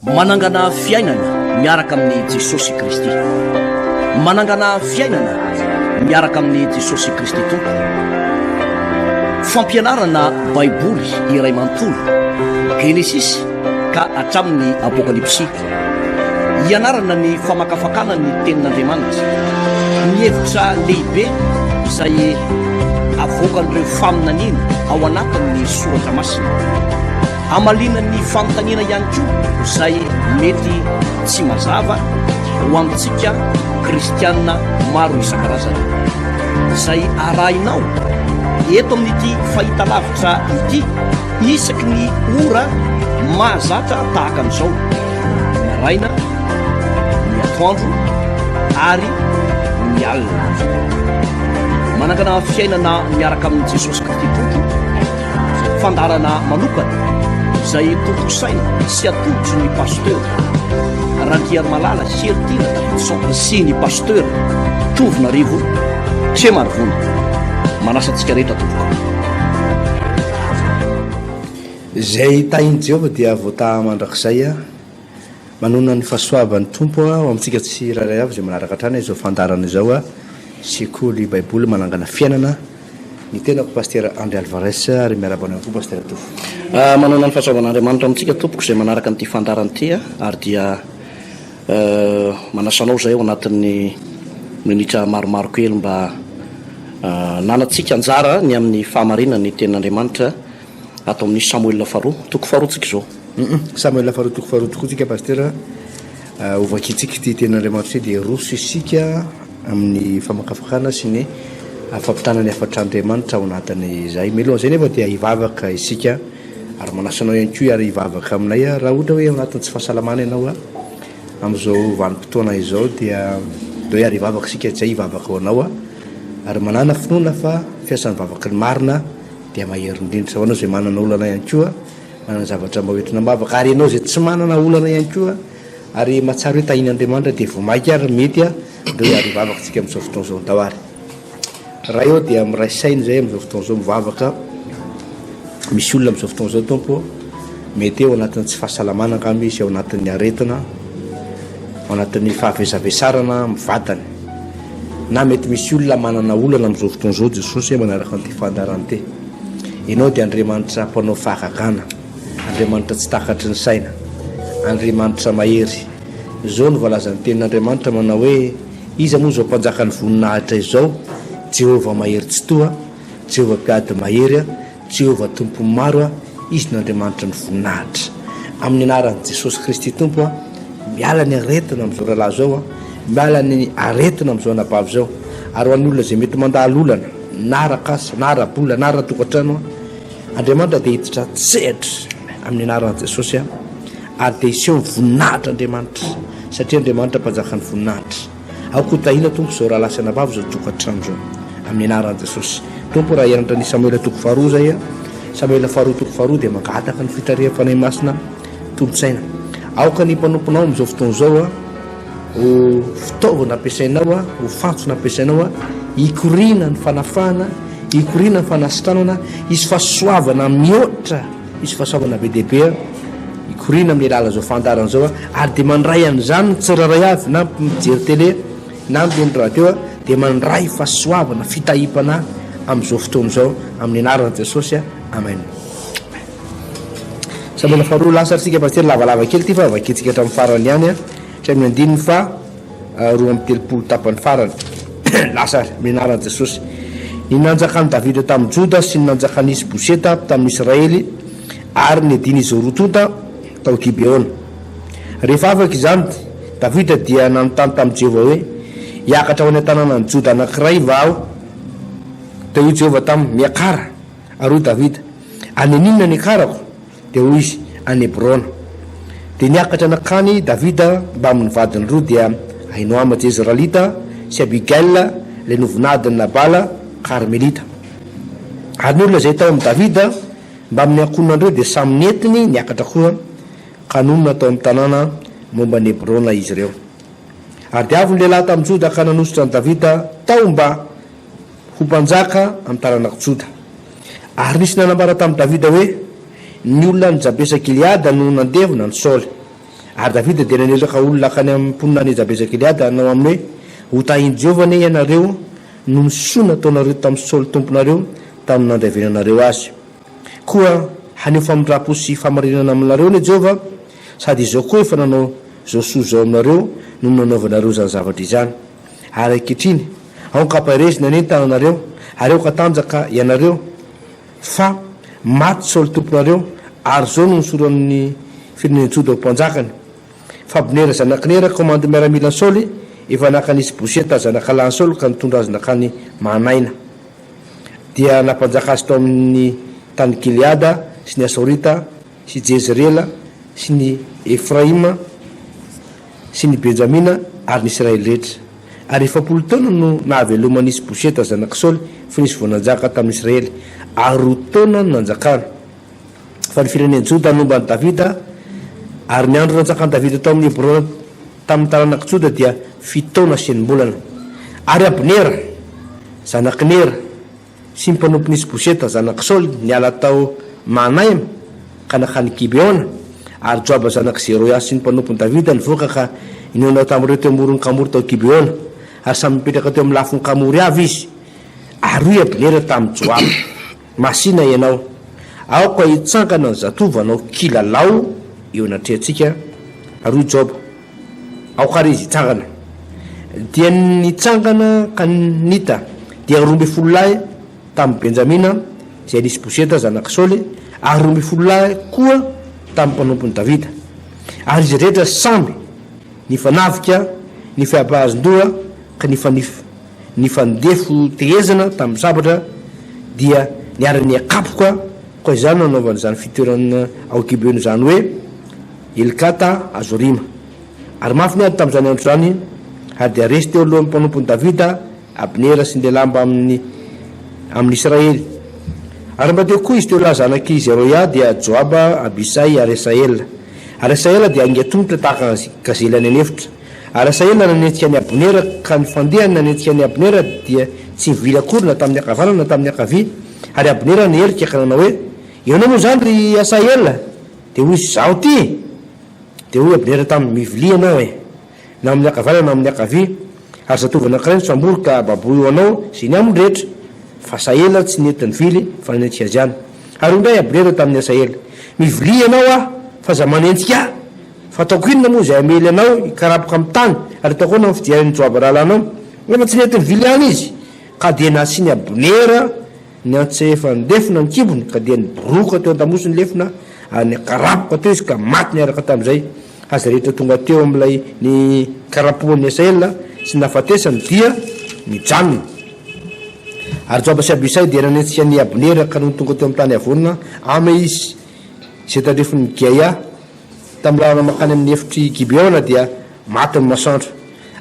Manangana fiainana miaraka amin'i Jesosy Kristy. Manangana fiainana miaraka amin'i Jesosy Kristy Tompo. Fampianarana Baiboly iray manontolo, Genesisy ka hatramin'ny Apokalypsy. Hianarana ny famakafakana ny Tenin'Andriamanitra, ny hevitra lehibe izay avoakan'ireo faminaniana ao anatin'ny Soratra Masina. Hamaliana ny fanontaniana ihany koa izay mety tsy mazava ho antsika kristiana maro isan-karazany. Izay arahinao eto amin'ity fahitalavitra ity isaky ny ora mahazatra tahaka an'izao, ny maraina, ny atoandro ary ny alina. Manangana fiainana miaraka amin'i Jesosy Kristy Tompo, fandaharana manokana izay tontosaina sy atolotry ny Pasteur Randriarimalala Heritiana Davidson sy ny Pasteur Tovonarivo Tremarivony. Manasa antsika rehetra tompoko. Izay tahin'i Jehovah dia voataha mandrakizay. Manonona ny fahasoavan'ny Tompo ho amintsika tsirairay avy izay manaraka hatrany izao fandaharana izao, Sekoly Baiboly Manangana Fiainana. Ny tenako Pasitera Andry Alvarez ary miarahaba anao ihany koa Pasitera Tovo. Manonona ny fahasoavan'Andriamanitra amintsika tompoko izay manaraka an'ity fandaharana ity ary dia manasa anao izay ao anatin'ny minitra maromaro kely mba hananantsika anjara ny amin'ny fahamarinan'ny tenin'Andriamanitra ato amin'ny Samoela faharoa, toko faharoa tsika izao. Hum Samoela faharoa toko faharoa tokoa tsika Pasitera a, ho vakintsika ity tenin'Andriamanitra ity dia roso isika amin'ny famakafakana sy ny fampitana ny hafatr'Andriamanitra ao anatin'izay. Mialohan'izay nefa dia hivavaka isika ary manasa anao ihany koa hiara hivavaka aminay raha ohatra hoe ao anatin'ny tsy fahasalamana ianao amin'izao vanim-potoana izao dia ndao hiara hivavaka isika, izay hivavaka ho anao ary manàna finoana fa fiasan'ny vavaky ny marina dia mahery indrindra. Ho anao izay manana olana ihany koa, manana zavatra mba hoentina am-bavaka, ary ianao izay tsy manana olana ihany koa, ary mahatsiaro hoe tahian'Andriamanitra dia vao mainka ary mety ndao hiary hivavaka isika amin'izao fotoana izao. Ndao ary. Ray ô dia miray saina izay amin'izao fotoana izao mivavaka. Misy olona amin'izao fotoana izao Tompo mety eo anatin'ny tsy fahasalamana angamba izy, ao anatin'ny aretina, ao anatin'ny fahavesavesarana amin'ny vatany. Na mety misy olona manana olana amin'izao fotoana izao Jesosy manaraka an'ity fandaharana ity. Ianao dia Andriamanitra mpanao fahagagana, Andriamanitra tsy takatry ny saina, Andriamanitra mahery. Izao no voalazan'ny tenin'Andriamanitra manao hoe, Iza moa izao mpanjakan'ny voninahitra izao? Jehovah mahery tsitoha, Jehovah mpiady mahery, Jehovah Tompon'ny maro, Izy no Andriamanitry ny voninahitra. Amin'ny anaran'i Jesosy Kristy Tompo, miala ny aretina amin'izao rahalahy izao, miala ny aretina amin'izao anabavy izao. Ary ho an'ny olona izay mety mandalo olana, na arak'asa, na ara-bola, na ara-tokantrano, Andriamanitra dia hiditra an-tsehatra amin'ny anaran'i Jesosy, ary dia hiseho ny voninahitr'Andriamanitra, satria Andriamanitra Mpanjakan'ny voninahitra. Aoka ho tahiana Tompo izao rahalahy sy anabavy izao tokantrano izao. Amin'ny anaran'i Jesosy. Tompo raha hianatra ny Samoela toko faharoa izay a. Samoela faharoa toko faharoa dia mangataka ny fitarihan'ny Fanahy Masina tolo-tsaina. Aoka ny mpanomponao amin'izao fotoana izao a ho fitaovana ampiasainao a, ho fantsona ampiasainao a, hikoriana ny fanafahana, hikoriana ny fanasitranana, hisy fahasoavana mihoatra. Hisy fahasoavana be dia be hikoriana amin'ny alalan'izao fandaharana izao ary dia mandray an'izany ny tsirairay avy na mijery télé na mihaino radio dia mandray fahasoavana, fitahiam-panahy amin'izao fotoana izao amin'ny anaran'i Jesosy. Amen. Samoela faharoa lasa ary tsika pasitera lavalava kely ity fa vakintsika hatramin'ny farany ihany hatramin'ny andininy fa 32 tapany farany. Lasa ary, amin'ny anaran'i Jesosy. Ny nanjakan'i Davida tamin'i Joda sy ny nanjakan'i Isboseta tamin'i Israely ary ny niadian'izy roa tonta tao Gibeona. Rehefa afaka izany, Davida dia nanontany tamin'i Jehovah hoe, Hiakatra ho any an-tanànan'i Joda anankiray va aho? Dia hoy Jehovah taminy, Miakara. Ary hoy Davida, Any aninona ny hiakarako? Dia hoy izy, Any Hebrona. Dia niakatra nankany Davida mbamin'ny vadiny roa, dia Ahinoama Jezralita sy Abigaila ilay novinadin'i Nabala Karmelita. Ary ny olona izay tao amin'i Davida mbamin'ny ankohonan'ireo dia samy nentiny niakatra koa, ka nonina tao amin'ny tanàna momba an'i Hebrona izy ireo. Ary dia avy ny lehilahy tamin'i Joda ka nanosotra an'i Davida tao mba ho mpanjaka amin'ny taranak'i Joda. Ary nisy nanambara tamin'i Davida hoe, Ny olona any Jabesa-gileada no nandevona an'i Saoly. Ary Davida dia naniraka olona hankany amin'ny mponina any Jabeza-Gileada hanao aminy hoe, Hotahin'i Jehovah anie ianareo noho ny soa nataonareo tamin'i Saoly tomponareo tamin'ny nandraivenanareo azy. Koa haneho famindram-po sy fahamarinana aminareo anie Jehovah, sady izaho koa efa nanao izao soa izao aminareo noho ny nanaovanareo izany zavatra izany. Ary ankehitriny, aoka hampaherezina anie ny tananareo, ary aoka hatanjaka ianareo, fa maty Saoly tomponareo, ary izao no nosoran'ny firenen'i Joda ho mpanjakany. Fa Abnera zanak'i Nera, komandy miaramilan'i Saoly, efa naka an'i Isboseta zanakalahin'i Saoly ka nitondra azy nankany Mahanaina. Dia nampanjaka azy tao amin'ny tany Gileada sy ny Asorita sy Jezirela sy ny Efraima sy ny Benjamina ary ny Israely rehetra. Ary 40 taona no nahaveloman'i Isboseta zanak'i Saoly fony izy vao nanjaka tamin'ny Israely, ary roa taona no nanjakany. Fa ny firenen'i Joda nomba an'i Davida, ary ny andro nanjakan'i Davida tao amin'i Hebrona tamin'ny taranak'i Joda dia fito taona sy enim-bolana. Ary Abnera, zanak'i Nera, sy ny mpanompon'i Isboseta, zanak'i Saoly, niala tao Mahanaima ka nankany Gibeona, ary Joaba zanak'i Zeroia sy ny mpanompon'i Davida nivoaka ka nihaona tamin'ireo teo amoron'ny kamory tao Gibeona, ary samy nipetraka teo amin'ny lafin'ny kamory avy izy. Ary hoy Abnera tamin'i Joaba, Masìna ianao, aoka hitsangana ny zatovo hanao kilalao eo anatrehantsika. Ary hoy Joba, Aoka àry izy hitsangana. Dia nitsangana ka nita, dia 12 lahy tamin'i Benjamina, izay nisy Boseta zanak'i Saoly, ary 12 lahy koa tamin'ny mpanompon'i Davida. Ary izy rehetra samby nifanafika nifiampahazon-doha ka nifanify. Nifandefo tehezana tamin'ny sabatra dia niara-niakapoka, koa izany no nanaovany izany fitoerana ao Gibeona izany hoe, Helkata Hazorima. Ary mafy ny ady tamin'izany andro izany, ary dia resy teo alohan'ny mpanompon'i Davida Abnera sy ny lehilahy mbamin'ny amin'ny Israely. Ary mba teo koa izy telo lahy zanak'i Zeroia, dia Joaba, Abisay ary Asahela. Ary Asahela dia haingan-tongotra tahaka ny gazela any an'efitra. Ary Asahela nanenjika an'i Abnera, ka ny fandehany nanenjika an'i Abnera dia tsy nivily akory na tamin'ny ankavanana na tamin'ny ankavia. Ary Abnera niherika ka nanao hoe, Ianao moa izany, ry Asahela? Dia hoy izy, Izaho ity! Dia hoy Abnera taminy, Mivilia ianao e! Na amin'ny ankavanana na amin'ny ankavia, ary zatovo anankiray no sambory ka baboy ho anao izay ny aminy rehetra. Fa Asahela tsy nety nivily, fa nanenjika azy ihany. Ary hoy indray Abnera tamin'i Asahela, Mivilia ianao aho, fa aza manenjika ahy! Fa ataoko inona moa izay hamely anao hikarapoka amin'ny tany, ary ataoko ahoana ny fijery an'i Joaba rahalahinao? Nefa tsy nety nivily ihany izy, ka dia nasian'i Abnera niantsehefan-defona ny kibony, ka dia niboroka teo an-damosiny ny lefona, ary nikarapoka teo izy ka maty niaraka tamin'izay haza rehetra tonga teo amin'ilay nikarapohan'i Asaela sy nahafatesany dia nijanona. Ary Joaba sy Abisay dia nanenjika an'i Abnera, ka nony tonga teo amin'ny tany havoana Ama izy, izay tandrifin'i Giaia, Tamin'ny lalana mankany amin'ny efitr'i Gibeona dia maty ny masoandro.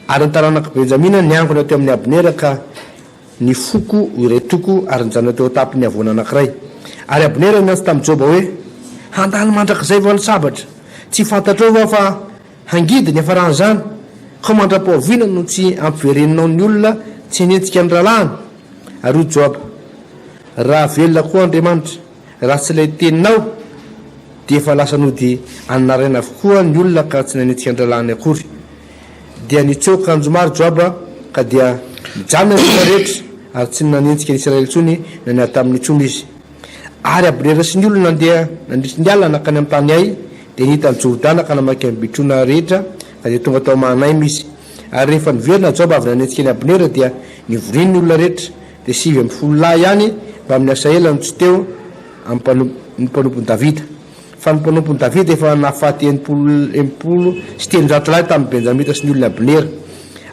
Ary ny taranak'i Benjamina niangona teo amin'i Abnera ka nifoko iray toko ary nijanona teo an-tampon'ny havoana anankiray. Ary Abnera niantso tamin'i Joba hoe, Handany mandrakizay va ny sabatra? Tsy fantatrao va fa hangidy ny hiafaran'izany? Koa mandra-pahoviana no tsy hampivereninao ny olona tsy hanenjika ny rahalahiny? Ary hoy Joaba, Raha velona koa Andriamanitra, Raha tsy ilay teninao dia efa lasa nody any naraina avokoa ny olona ka tsy nanetsika an-dralahiny akory. Dia nitsoaka anjomara Joaba ka dia nijanona ny olona rehetra ary tsy nanenjika ny Israely intsony na niady taminy intsony izy. Ary Abnera sy ny olony nandeha nandritry ny alina nankany amin'ny tany Ay, dia nita an'i Jordana ka namaky an'i Bitrona rehetra ka dia tonga tao Mahanaima izy. Ary rehefa niverina Joaba avy nanenjika an'i Abnera dia nivoriany ny olona rehetra Dia 19 lahy ihany mbamin'i Asahela no tsy teo amin'ny ny mpanompon'i Davida. Fa ny mpanompon'i Davida efa nahafaty 360 lahy tamin'ny Benjamita sy ny olon'i Abnera.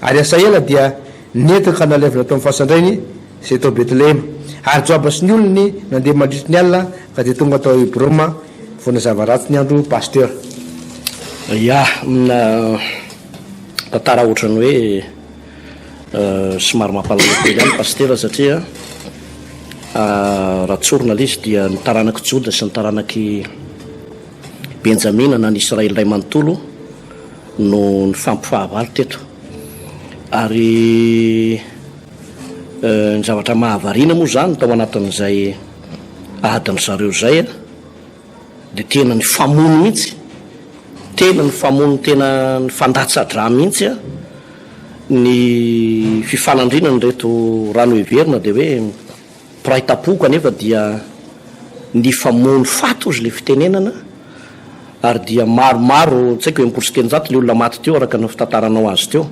Ary Asahela dia nentiny ka nalevina tao amin'ny fasan-drainy izay tao Betlehema. Ary Joaba sy ny olony nandeha mandritry ny alina ka dia tonga tao Hebroma vao nazava ratsy ny andro. Pasteur. Ya, tantara ohatran'ny hoe. Somary mampalahelo kely ihany Pasitera satria raha tsorina ilay izy dia ny taranak'i Joda sy ny taranak'i Benjamina na ny Israely iray manontolo no nifampifahavalo teto. Ary ny zavatra mahavariana moa izany tao anatin'izay adin-dry zareo izay dia tena nifamono mihitsy. Tena nifamono tena nifandatsa-drà mihitsy ny fifanandrinan'ireto raha noheverina dia hoe mpiray tampo kanefa dia nifamono faty hozy ilay fitenenana ary dia maromaro tsy haiko 360 ilay olona maty teo araka ny fitantaranao azy teo.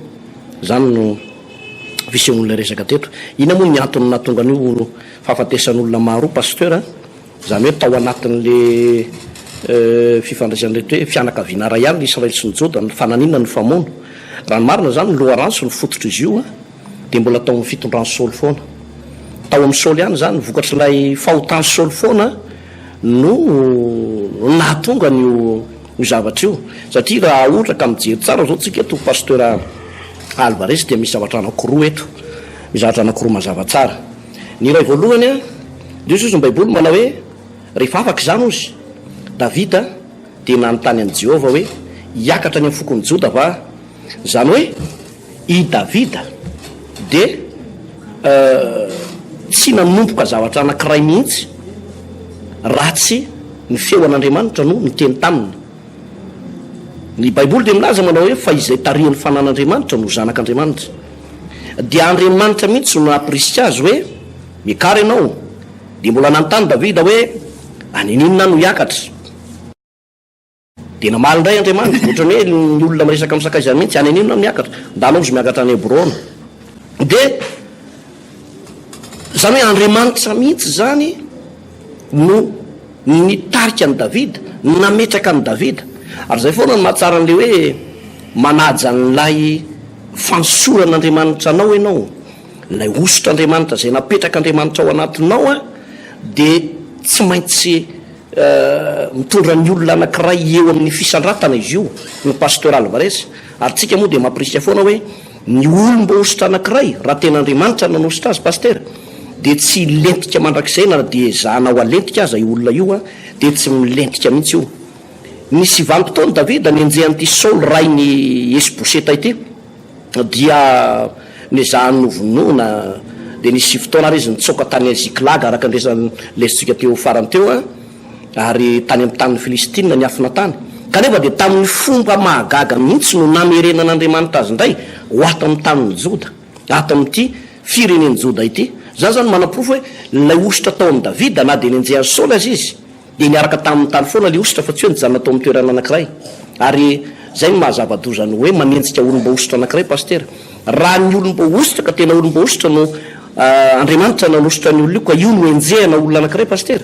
Izany no fisehon'ilay resaka teto. Inona moa ny antony nahatonga an'io fahafatesan'olona maro io Pasteur a? Izany hoe tao anatin'le fifandraisan'ireto hoe fianakaviana iray ihany ny Israely sy ny Joda, fa naninona no nifamono? Raha ny marina izany ny loharano sy ny fototr'izy io dia mbola tao amin'ny fitondran'i Saoly foana. Tao amin'i Saoly ihany izany, vokatr'ilay fahotan'i Saoly foana no nahatonga an'io zavatra io. Satria raha ohatra ka mijery tsara izao tsika eto Pasteur Alvarez dia misy zavatra anankiroa eto, misy zavatra anankiroa mazava tsara. Ny iray voalohany, dia hoy ny Baiboly manao hoe, Rehefa afaka izany, hozy Davida, dia nanontany an'i Jehovah hoe, Hiakatra any amin'ny fokon'i Joda va aho? Izany hoe, i Davida dia tsy nanomboka zavatra anankiray mihitsy raha tsy ny feon'Andriamanitra no niteny taminy. Ny Baiboly dia milaza manao hoe, Fa izay tarihin'ny fanan'Andriamanitra no zanak'Andriamanitra. Dia Andriamanitra mihitsy no nampirisika azy hoe, Miakara ianao. Dia mbola nanontany Davida hoe, Any aninona aho no hiakatra? Dia namaly indray Andriamanitra, ohatran'ny hoe ny olona miresaka amin'ny sakaizany mihitsy, Any aninona aho miakatra? Ndana ozy miakatra any Hebrona. Dia izany hoe Andriamanitra mihitsy izany no nitarika an'i Davida, nametraka an'i Davida. Ary izay foana no mahatsara an'ilay hoe manaja an'ilay fanosoran'Andriamanitra anao ianao, ilay hosotr'Andriamanitra izay napetrak'Andriamanitra ao anatinao an, dia tsy maintsy mitondra ny olona anankiray eo amin'ny fisandratana izy io, ny Pasteur Alvarez. Ary tsika moa dia mampirisika foana hoe ny olom-boahosotra anankiray, raha tena Andriamanitra no nanosotra azy Pasitera, dia tsy hilentika mandrakizay na dia ezahanao halentika aza io olona io dia tsy milentika mihitsy io. Nisy vanim-potoana Davida nenjehan'ity Saoly rain'i Esboseta ity dia nezahany novonoina dia nisy fotoana ary izy nitsoaka tany Ziklaga araka ny resany lesintsika teo farany teo ary tany amin'ny tanin'ny Filistina niafina tany. Kanefa dia tamin'ny fomba mahagaga mihitsy no namerenan'Andriamanitra azy indray ho ato amin'ny tanin'i Joda. Ato amin'ity firenen'i Joda ity. Izany izany manaporofo hoe ilay hosotra tao amin'i Davida, na dia nenjehan'i Saoly aza izy, dia niaraka taminy tany foana ilay hosotra fa tsy hoe nijanona tao amin'ny toerana anankiray. Ary izay no maha-zava-doza ny hoe manenjika olom-boahosotra anankiray, Pasitera. Raha ny olom-boahosotra ka tena olom-boahosotra no Andriamanitra nanosotra ny olona io ka io no enjehana olona anankiray, Pasitera,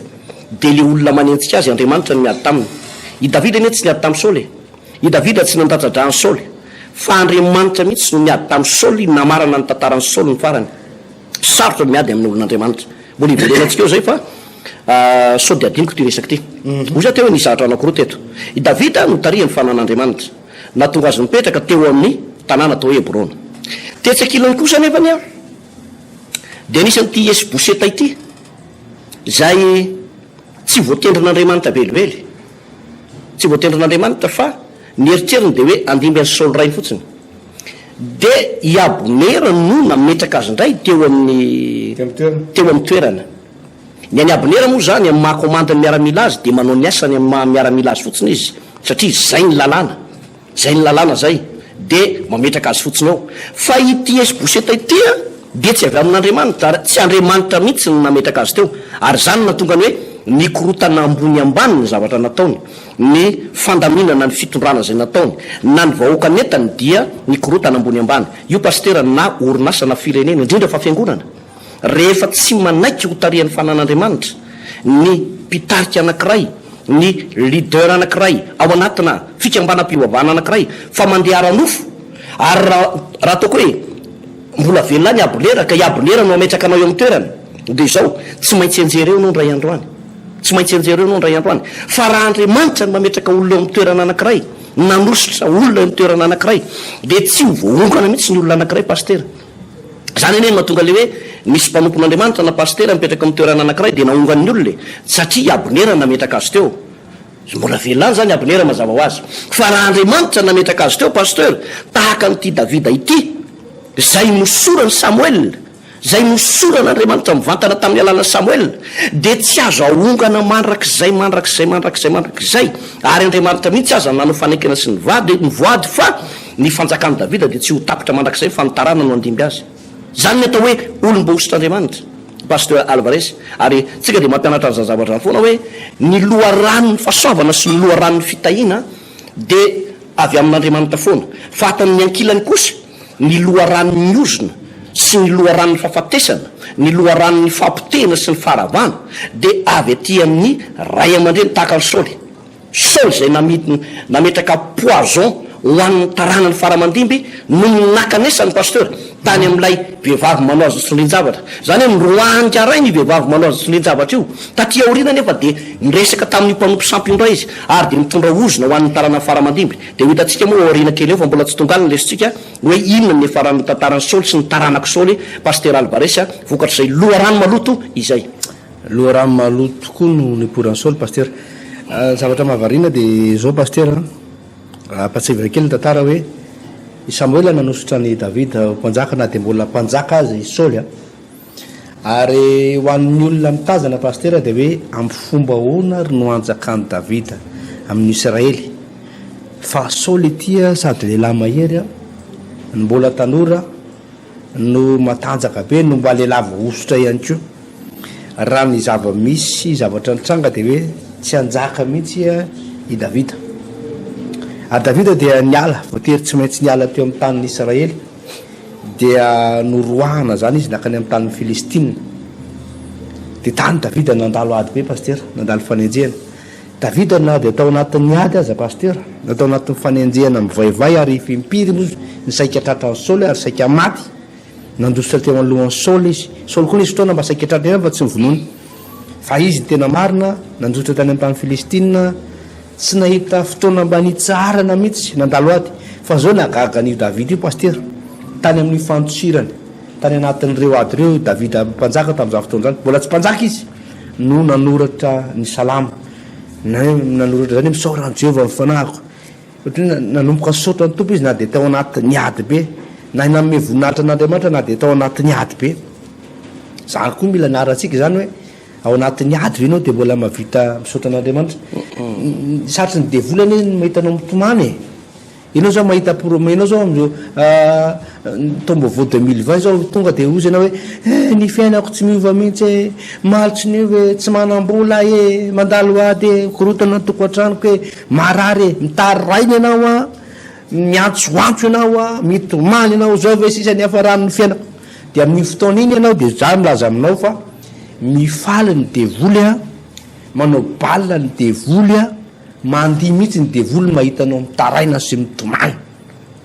dia ilay olona manenjika azy, Andriamanitra no miady taminy. I Davida anie tsy niady tamin'i Saoly e. I Davida tsy nandatsa-drà an'i Saoly, fa Andriamanitra mihitsy no niady tamin'i Saoly namarana ny tantaran'i Saoly ny farany. Sarotra ny miady amin'ny olon'Andriamanitra. Mbola hiverenantsika eo izay fa sao dia adinoko ity resaka ity. Hoy za teo hoe nisy zavatra anankiroa teto. I Davida notarihin'ny fanan'Andriamanitra. Nahatonga azy nipetraka teo amin'ny tanàna atao hoe Hebrona. Tetsy ankilany kosa anefa dia nisy an'ity Esboseta ity izay tsy voatendrin'Andriamanitra velively. Tsy voatendrin'Andriamanitra fa ny eritreriny dia hoe handimby an'i Saoly rainy fotsiny. Dia i Abnera no nametraka azy indray teo amin'ny teo amin'ny toerana. Ny an'i Abnera moa izany amin'ny maha komandin'ny miaramila azy dia manao ny asany amin'ny maha miaramila azy fotsiny izy satria izay ny lalàna. Zay ny lalàna zay de mametraka azy fotsiny ao. Fa ity Esboseta ity an, dia tsy avy amin'Andriamanitra, ary tsy Andriamanitra mihitsy no nametraka azy teo. Ary izany no nahatonga ny hoe nikorontana ambony ambany ny zavatra nataony, ny fandaminana ny fitondrana izay nataony, na ny vahoaka nentany dia nikorontana ambony ambany. Io Pasitera na orinasa na firenena, indrindra fa fiangonana. Rehefa tsy manaiky ho tarihan'ny fanan'Andriamanitra ny mpitarika anankiray, ny leader anankiray ao anatina fikambanam-pivavahana anankiray fa mandeha ara-nofo, ary raha raha ataoko hoe mbola velona any Abnera ka i Abnera no hametraka anao eo amin'ny toerana, dia izao, tsy maintsy enjery eo ianao indray andro any. Tsy maintsy enjery eo ianao indray andro any. Fa raha Andriamanitra no mametraka olona eo amin'ny toerana anankiray, nanosotra olona eo amin'ny toerana anankiray, dia tsy ho voaongana mihitsy ny olona anankiray, Pasitera. Izany anie no mahatonga ilay hoe misy mpanompon'Andriamanitra na pasitera mipetraka amin'ny toerana anankiray dia naongan'ny olona e! Satria i Abnera nametraka azy teo. Mbola velona any izany Abnera mazava ho azy. Fa raha Andriamanitra nametraka azy teo pasteur, tahaka an'ity Davida ity, izay nosoran'i Samoela. Izay nosoran'Andriamanitra mivantana tamin'ny alalan'i Samoela dia tsy azo ahongana mandrakizay, mandrakizay, mandrakizay, mandrakizay. Ary Andriamanitra mihitsy aza nanao fanekena sy nivady, nivoady fa ny fanjakan'i Davida dia tsy ho tapitra mandrakizay fa ny taranany no handimby azy. Izany ny atao hoe olom-boahosotr'Andriamanitra. Pasteur Alvarez. Ary tsika dia mampianatra an'izany zavatra izany foana hoe ny loharanon'ny fahasoavana sy ny loharanon'ny fitahiana dia avy amin'Andriamanitra foana. Fa ato amin'ny ankilany kosa, ny loharanon'ny ozona sy ny loharanon'ny fahafatesana, ny loharanon'ny fahapotehina sy ny faharavana dia avy aty amin'ny ray aman-dreny tahaka an'i Saoly. Saoly izay namidy nametraka poison ho an'ny taranany fara aman-dimby nony nakanesany Pasteur tany amin'ilay vehivavy manao azy tsindrin-javatra. Izany hoe noroahan'ny rainy io vehivavy manao azy tsindrin-javatra io. Taty aoriana anefa dia niresaka tamin'io mpanompo sampy io indray izy ary dia nitondra ozona ho an'ny taranany fara aman-dimby. Dia ho hitantsika moa ao aoriana kely eo fa mbola tsy tonga any ny lesontsika hoe inona ny niafaran'ny tantaran'i Saoly sy ny taranak'i Saoly, Pasitera Alvarez, vokatr'izay loharano maloto izay. Loharano maloto tokoa no nipoiran'i Saoly, Pasitera. Ny zavatra mahavariana dia izao Pasitera an, ampatsiahivina kely ny tantara hoe i Samoela nanosotra an'i Davida ho mpanjaka na dia mbola mpanjaka aza i Saoly an. Ary ho an'ny olona mitazana Pasitera dia hoe amin'ny fomba ahoana ary no hanjakan'i Davida amin'ny Israely? Fa Saoly ity sady lehilahy mahery no mbola tanora no matanjaka be no mba lehilahy voahosotra ihany koa. Raha ny zava-misy sy zavatra nitranga dia hoe tsy hanjaka mihitsy i Davida. Ary Davida dia niala, voatery tsy maintsy niala teo amin'ny tanin'ny Israely. Dia noroahana izany izy nankany amin'ny tanin'ny Filistina. Dia tany Davida nandalo ady be Pasitera, nandalo fanenjehana. Davida na dia tao anatin'ny ady aza Pasitera, na tao anatin'ny fanenjehana mivaivay ary efa impiry moa ny saika tratran'i Saoly ary saika maty, nandositra teo anoloan'i Saoly izy. Saoly koa nisy fotoana mba saika tratrany ihany fa tsy novonoina. Fa izy ny tena marina, nandositra tany amin'ny tany Filistina, Tsy nahita fotoana mba nitsaharana mihitsy nandalo ady. Fa zao nahagaga an'io Davida io Pasitera, tany amin'ny fandosirany, tany anatin'ireo ady ireo i Davida mpanjaka tamin'izany fotoana izany, mbola tsy mpanjaka izy, no nanoratra ny salamo, nanoratra izany hoe misaora an'i Jehovah ny fanahiko. Ohatran'ny hoe nanomboka nisaotra ny Tompo izy na dia tao anatin'ny ady be, na nanome voninahitra an'Andriamanitra na dia tao anatin'ny ady be. Izany koa mila anarantsika izany hoe Ao anatin'ny ady ve ianao dia mbola mahavita misaotra an'Andriamanitra? Ny sarotry ny devoly anie ny mahita anao mitomany e! Ianao izao mahita pro, ianao izao amin'izao taom-baovao 2020 izao tonga dia hozy ianao hoe eh ny fiainako tsy miova mihitsy e, maly tsy niova e, tsy manam-bola e, mandalo ady e, korontana ny tokantranoko e, marary e, mitaraina ianao an, miantsoantso ianao an, mitomany ianao, izao ve sisa ny hiafaran'ny fiainako? Dia amin'iny fotoana iny ianao dia za milaza aminao fa mifaly ny devoly a, manao bal ny devoly a, mandihy mihitsy ny devoly mahita anao mitaraina sy mitomany.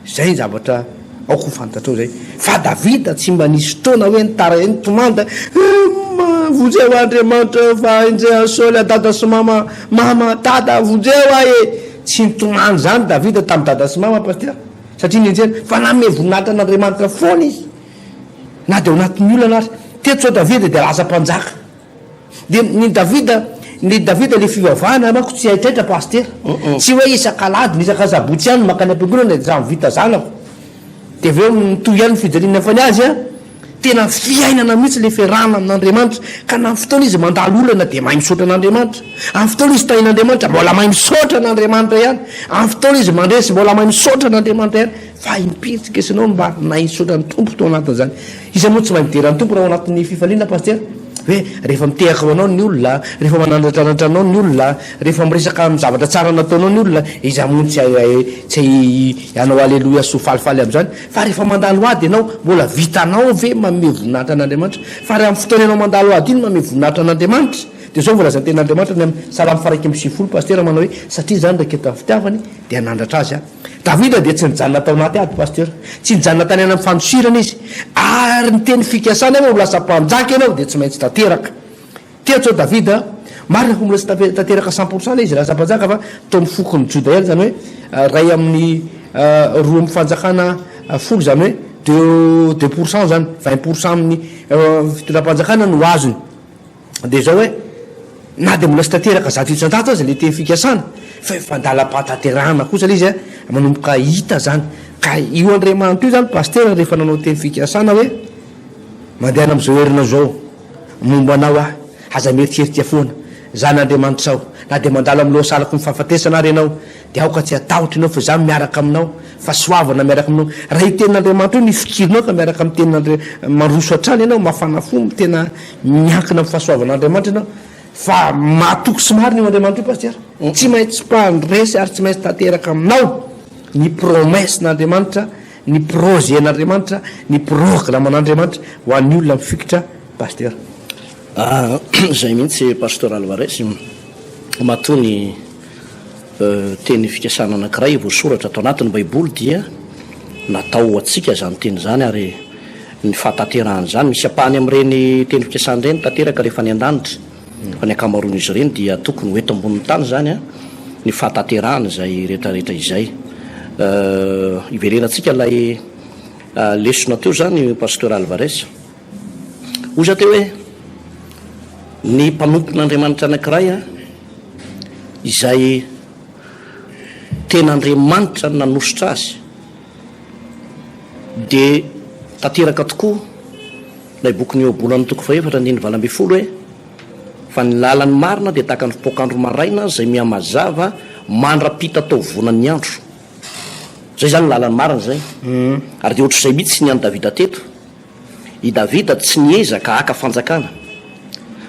Izay ny zavatra aoka ho fantatrao izay. Fa Davida tsy mba nisy fotoana hoe nitaraina, nitomany da hum vonjeo Andriamanitra fa enjehan'i Saoly aho dada sy mama, mama, dada vonjeo aho e! Tsy nitomany izany Davida tamin'i dada sy mama pasitera. Satria nenjehina, fa nanome voninahitra an'Andriamanitra foana izy, na dia ao anatin'ny olana ary. Teto izao Davida dia lasa mpanjaka. Dia ny Davida, ny Davida ilay fivavahana manko tsy haitraitra pasitera. Tsy hoe isak'alahady na isak'asabotsy ihany no mankany am-piangonana dia samy vita zanako. Dia avy eo mitohy ihany ny fijaliana nefa ny azy an, tena fiainana mihitsy ilay fiarahana amin'Andriamanitra. Ka na amin'ny fotoana izy mandalo olana dia mahay misaotra an'Andriamanitra. Amin'ny fotoana izy tahin'Andriamanitra mbola mahay misaotra an'Andriamanitra ihany. Amin'ny fotoana izy mandresy mbola mahay misaotra an'Andriamanitra ihany. Fa impiry tsika sy ianao no mba nahay nisaotra ny Tompo tao anatin'izany? Iza moa tsy mahay midera ny Tompo raha ao anatin'ny fifaliana Pasitera? Hoe rehefa mitehaka ho anao ny olona, rehefa manandratrandratra anao ny olona, rehefa miresaka amin'ny zavatra tsara nataonao ny olona, iza moa no tsy tsy hanao aleloia sy ho falifaly amin'izany? Fa rehefa mandalo ady ianao, mbola vitanao ve manome voninahitra an'Andriamanitra? Fa raha amin'ny fotoana ianao mandalo ady iny manome voninahitra an'Andriamanitra, dia izao no voalazan'ny tenin'Andriamanitra any amin'ny Salamo faha-91, Pasitera manao hoe, Satria izany raiketan'ny fitiavany, dia hanandratra azy aho. Davida dia tsy nijanona tao anaty ady, Pasteur. Tsy nijanona tany amin'ny fandosirana izy. Ary ny teny fikasana hoe ho lasa mpanjaka ianao dia tsy maintsy tanteraka. Teto izao Davida, marina fa mbola tsy tanteraka cent pour cent ilay izy lasa mpanjaka fa tao amin'ny fokon'i Joda ihany, izany hoe iray amin'ny roa amin'ny fanjakana folo, izany hoe deux, deux pour cent izany, vingt pour cent amin'ny fitondram-panjakana no azony. Dia izao hoe, na dia mbola tsy tanteraka 100% aza ilay teny fikasana, fa efa an-dalam-pahatanterahana kosa ilay izy an, manomboka hita izany. Ka io Andriamanitra io izany Pasitera rehefa nanao teny fikasana hoe. Mandehana amin'izao herinao izao, momba anao aho, aza mieritreritra foana, Izaho no Andriamanitrao, na dia mandalo amin'ny lohasalaky ny fahafatesana ary ianao, dia aoka tsy hatahotra ianao fa Izaho miaraka aminao, fahasoavana miaraka aminao. Raha io tenin'Andriamanitra io no ifikirinao ka miaraka amin'ny tenin'Andria, mandroso hatrany ianao, mafana fo, tena miankina amin'ny fahasoavan'Andriamanitra ianao, fa mahatoky sy marina io Andriamanitra io Pasitera. Tsy maintsy mpandresy ary tsy maintsy tanteraka aminao ny promesse-n'Andriamanitra, ny projet-n'Andriamanitra, ny programme-n'Andriamanitra ho an'ny olona mifikitra Pasitera. Ah, izay mihitsy Pasteur Alvarez, matoa ny teny fikasana anankiray voasoratra ato anatin'ny Baiboly dia natao ho antsika izany teny izany ary ny fahatanterahan'izany, misy ampahany amin'ireny teny fikasana ireny tanteraka rehefa any an-danitra, fa ny ankamaroan'izy ireny dia tokony ho eto ambonin'ny tany izany ny fahatanterahana izay rehetrarehetra izay. Hiverenantsika ilay lesona teo izany Pasteur Alvarez. Hoy za teo hoe, ny mpanompon'Andriamanitra anankiray izay tena Andriamanitra no nanosotra azy dia tanteraka tokoa ilay bokin'ny Ohabolana toko fahefatra andininy 18 hoe, fa ny lalan'ny marina dia tahaka ny fipoak'andro maraina izay mihamazava mandra-pitataovonan'ny andro. Izay izany ny lalan'ny marina izay. Ary dia ohatr'izay mihitsy ny an'i Davida teto. I Davida tsy niezaka haka fanjakana,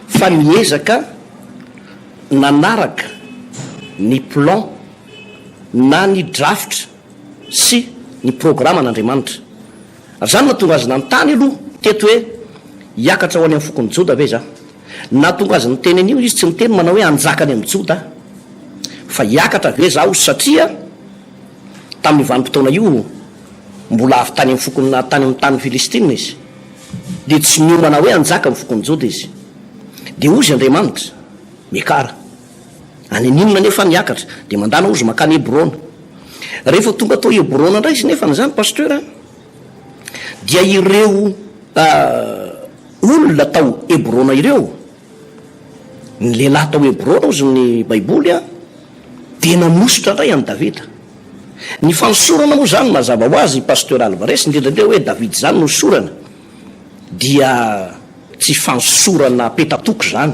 fa niezaka nanaraka ny plan na ny drafitra sy ny programan'Andriamanitra. Ary izany no nahatonga azy nanontany aloha teto hoe, Hiakatra ho any amin'ny fokon'i Joda ve izaho? Nahatonga azy niteny an'io izy, tsy niteny manao hoe hanjaka any amin'i Joda aho, fa hiakatra ve izaho satria tamin'io vanim-potoana io mbola avy tany amin'ny fokon'ny na tany amin'ny tanin'ny Filistina izy, dia tsy niomana hoe hanjaka amin'ny fokon'i Joda izy. Dia hozy Andriamanitra, Miakara. Any an'inona anefa niakatra? Dia mandana hozy mankany Hebrona. Rehefa tonga tao Hebrona indray izy nefany izany Pasteur a, dia ireo olona tao Hebrona ireo, ny lehilahy tao Hebrona hozy ny Baiboly a, dia nanosotra indray an'i Davida. Ny fanosorana moa izany mazava ho azy Pasteur Alvarez, indrindra indrindra hoe David izany no hosorana, dia tsy fanosorana petatoko izany,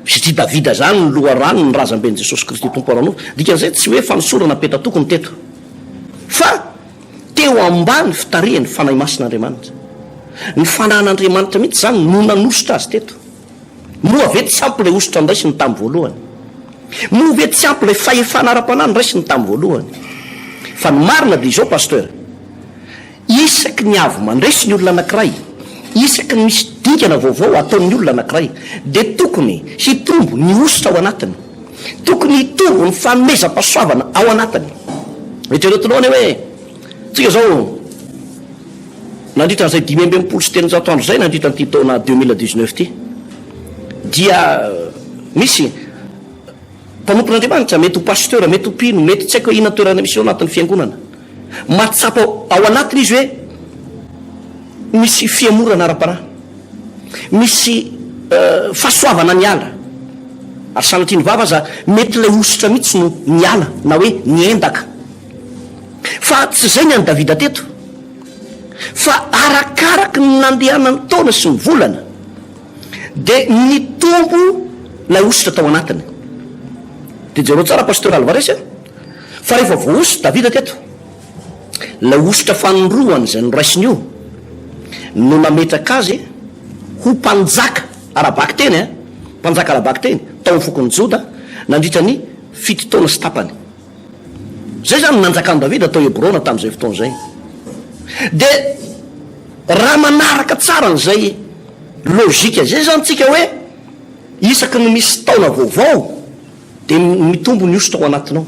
satria Davida izany no loharano ny razamben'i Jesosy Kristy Tompo ara-nofo, dikan'izay tsy hoe fanosorana petatoko ny teto, fa teo ambany fitarihan'ny Fanahy Masin'Andriamanitra. Ny Fanahin'Andriamanitra mihitsy izany no nanosotra azy teto. Moa ve tsy ampy ilay hosotra noraisiny tamin'ny voalohany? Moa ve tsy ampy ilay fahefana ara-panahy noraisiny tamin'ny voalohany? Fa ny marina dia izao Pasteur, isaky ny avy mandresy ny olona anankiray, isaky ny misy dingana vaovao ataon'ny olona anankiray, dia tokony hitombo ny hosotra ao anatiny, tokony hitombo ny fanomezam-pahasoavana ao anatiny. Eritreretinao anie hoe, tsika izao, Nandritra an'izay 365 andro izay nandritra an'ity taona 2019 ity dia misy mpanompon'Andriamanitra, mety ho pasteur, mety ho mpino, mety tsy haiko hoe inona toerana misy eo anatin'ny fiangonana, mahatsapa ao anatiny izy hoe misy fihemorana ara-panahy, misy fahasoavana niala, ary sanatria ny vava aza mety ilay hosotra mihitsy no niala na hoe niendaka. Fa tsy izay ny an'i Davida teto, fa arakaraky ny nandehanan'ny taona sy ny volana, dia nitombo ilay hosotra tao anatiny. Dia jereo tsara Pasteur Alvarez a, fa rehefa voahosotra Davida teto, ilay hosotra fanindroany izay noraisiny io no nametraka azy ho mpanjaka ara-bakiteny a, mpanjaka ara-bakiteny tao amin'ny fokon'i Joda nandritra ny fito taona sy tapany. Izay izany no nanjakan'i Davida tao Hebrona tamin'izay fotoana izay. Dia raha manaraka tsara an'izay lojika izay izany tsika hoe isaky ny misy taona vaovao dia mitombo ny hosotra ao anatinao.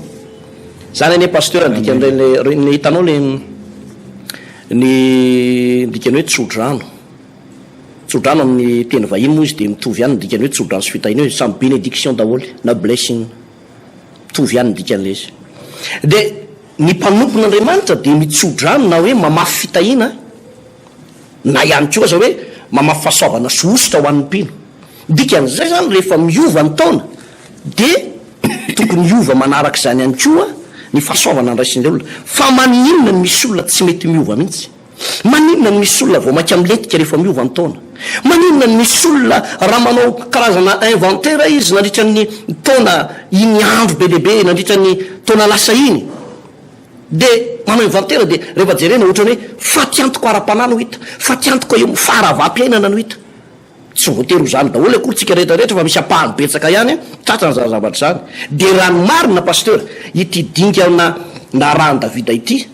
Izany anie pasteur ny dikan'ireny le hitanao le ny dikany hoe tsodrano. Tsodrano amin'ny teny vahiny moa izy dia mitovy ihany ny dikany hoe tsodrano sy fitahiana io, samy bénédiction daholo na blessing. Mitovy ihany ny dikan'ilay izy. Dia ny mpanompon'Andriamanitra dia mitso-drano na hoe mamafy fitahiana na ihany koa aza hoe mamafy fahasoavana sy hosotra ho an'ny mpino. Dikan'izay izany rehefa miova ny taona dia tokony hiova manaraka izany ihany koa ny fahasoavana andraisin'ilay olona. Fa maninona no misy olona tsy mety miova mihitsy? Maninona no misy olona vao mainka milentika rehefa miova ny taona? Maninona no misy olona raha manao karazana inventaire izy nandritra ny taona iny andro be dia be nandritra ny taona lasa iny dia manao inventaire dia rehefa jerena ohatran'ny hoe fatiantoka ara-panahy no hita, fatiantoka eo amin'ny faharavam-piainana no hita. Tsy voatery ho izany daholo akory tsika rehetra rehetra fa misy ampahany betsaka ihany tratran'izany zavatra izany. Dia raha ny marina Pasteur, ity dingana narahan'i Davida ity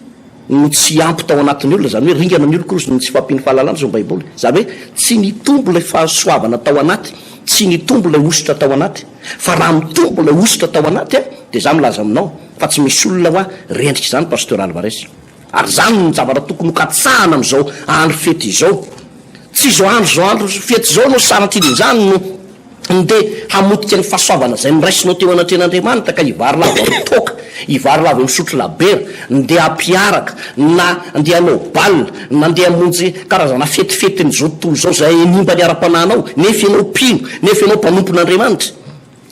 no tsy ampy tao anatin'ny olona, izany hoe ringana ny oloko rozy noho ny tsy fahampian'ny fahalalana hoy ny baiboly. Izany hoe tsy nitombo ilay fahasoavana tao anaty, tsy nitombo ilay hosotra tao anaty. Fa raha mitombo ilay hosotra tao anaty dia izaho milaza aminao fa tsy misy olona hoa rendrika izany Pasteur Alvarez. Ary izany no zavatra tokony ho katsahana amin'izao andro fety izao. Tsy izao andro izao andro fety izao no sanatrin'izany no ndeha hamotika ny fahasoavana izay noraisinao teo anatrehan'Andriamanitra ka hivarilavo amin'ny toaka, hivarilavo misotro labera, ndeha hampiaraka, na ndeha hanao bal, na ndeha hamonjy karazana fetifetin'izao tontolo izao izay hanimba ny ara-panahinao, nefa ianao mpino, nefa ianao mpanompon'Andriamanitra.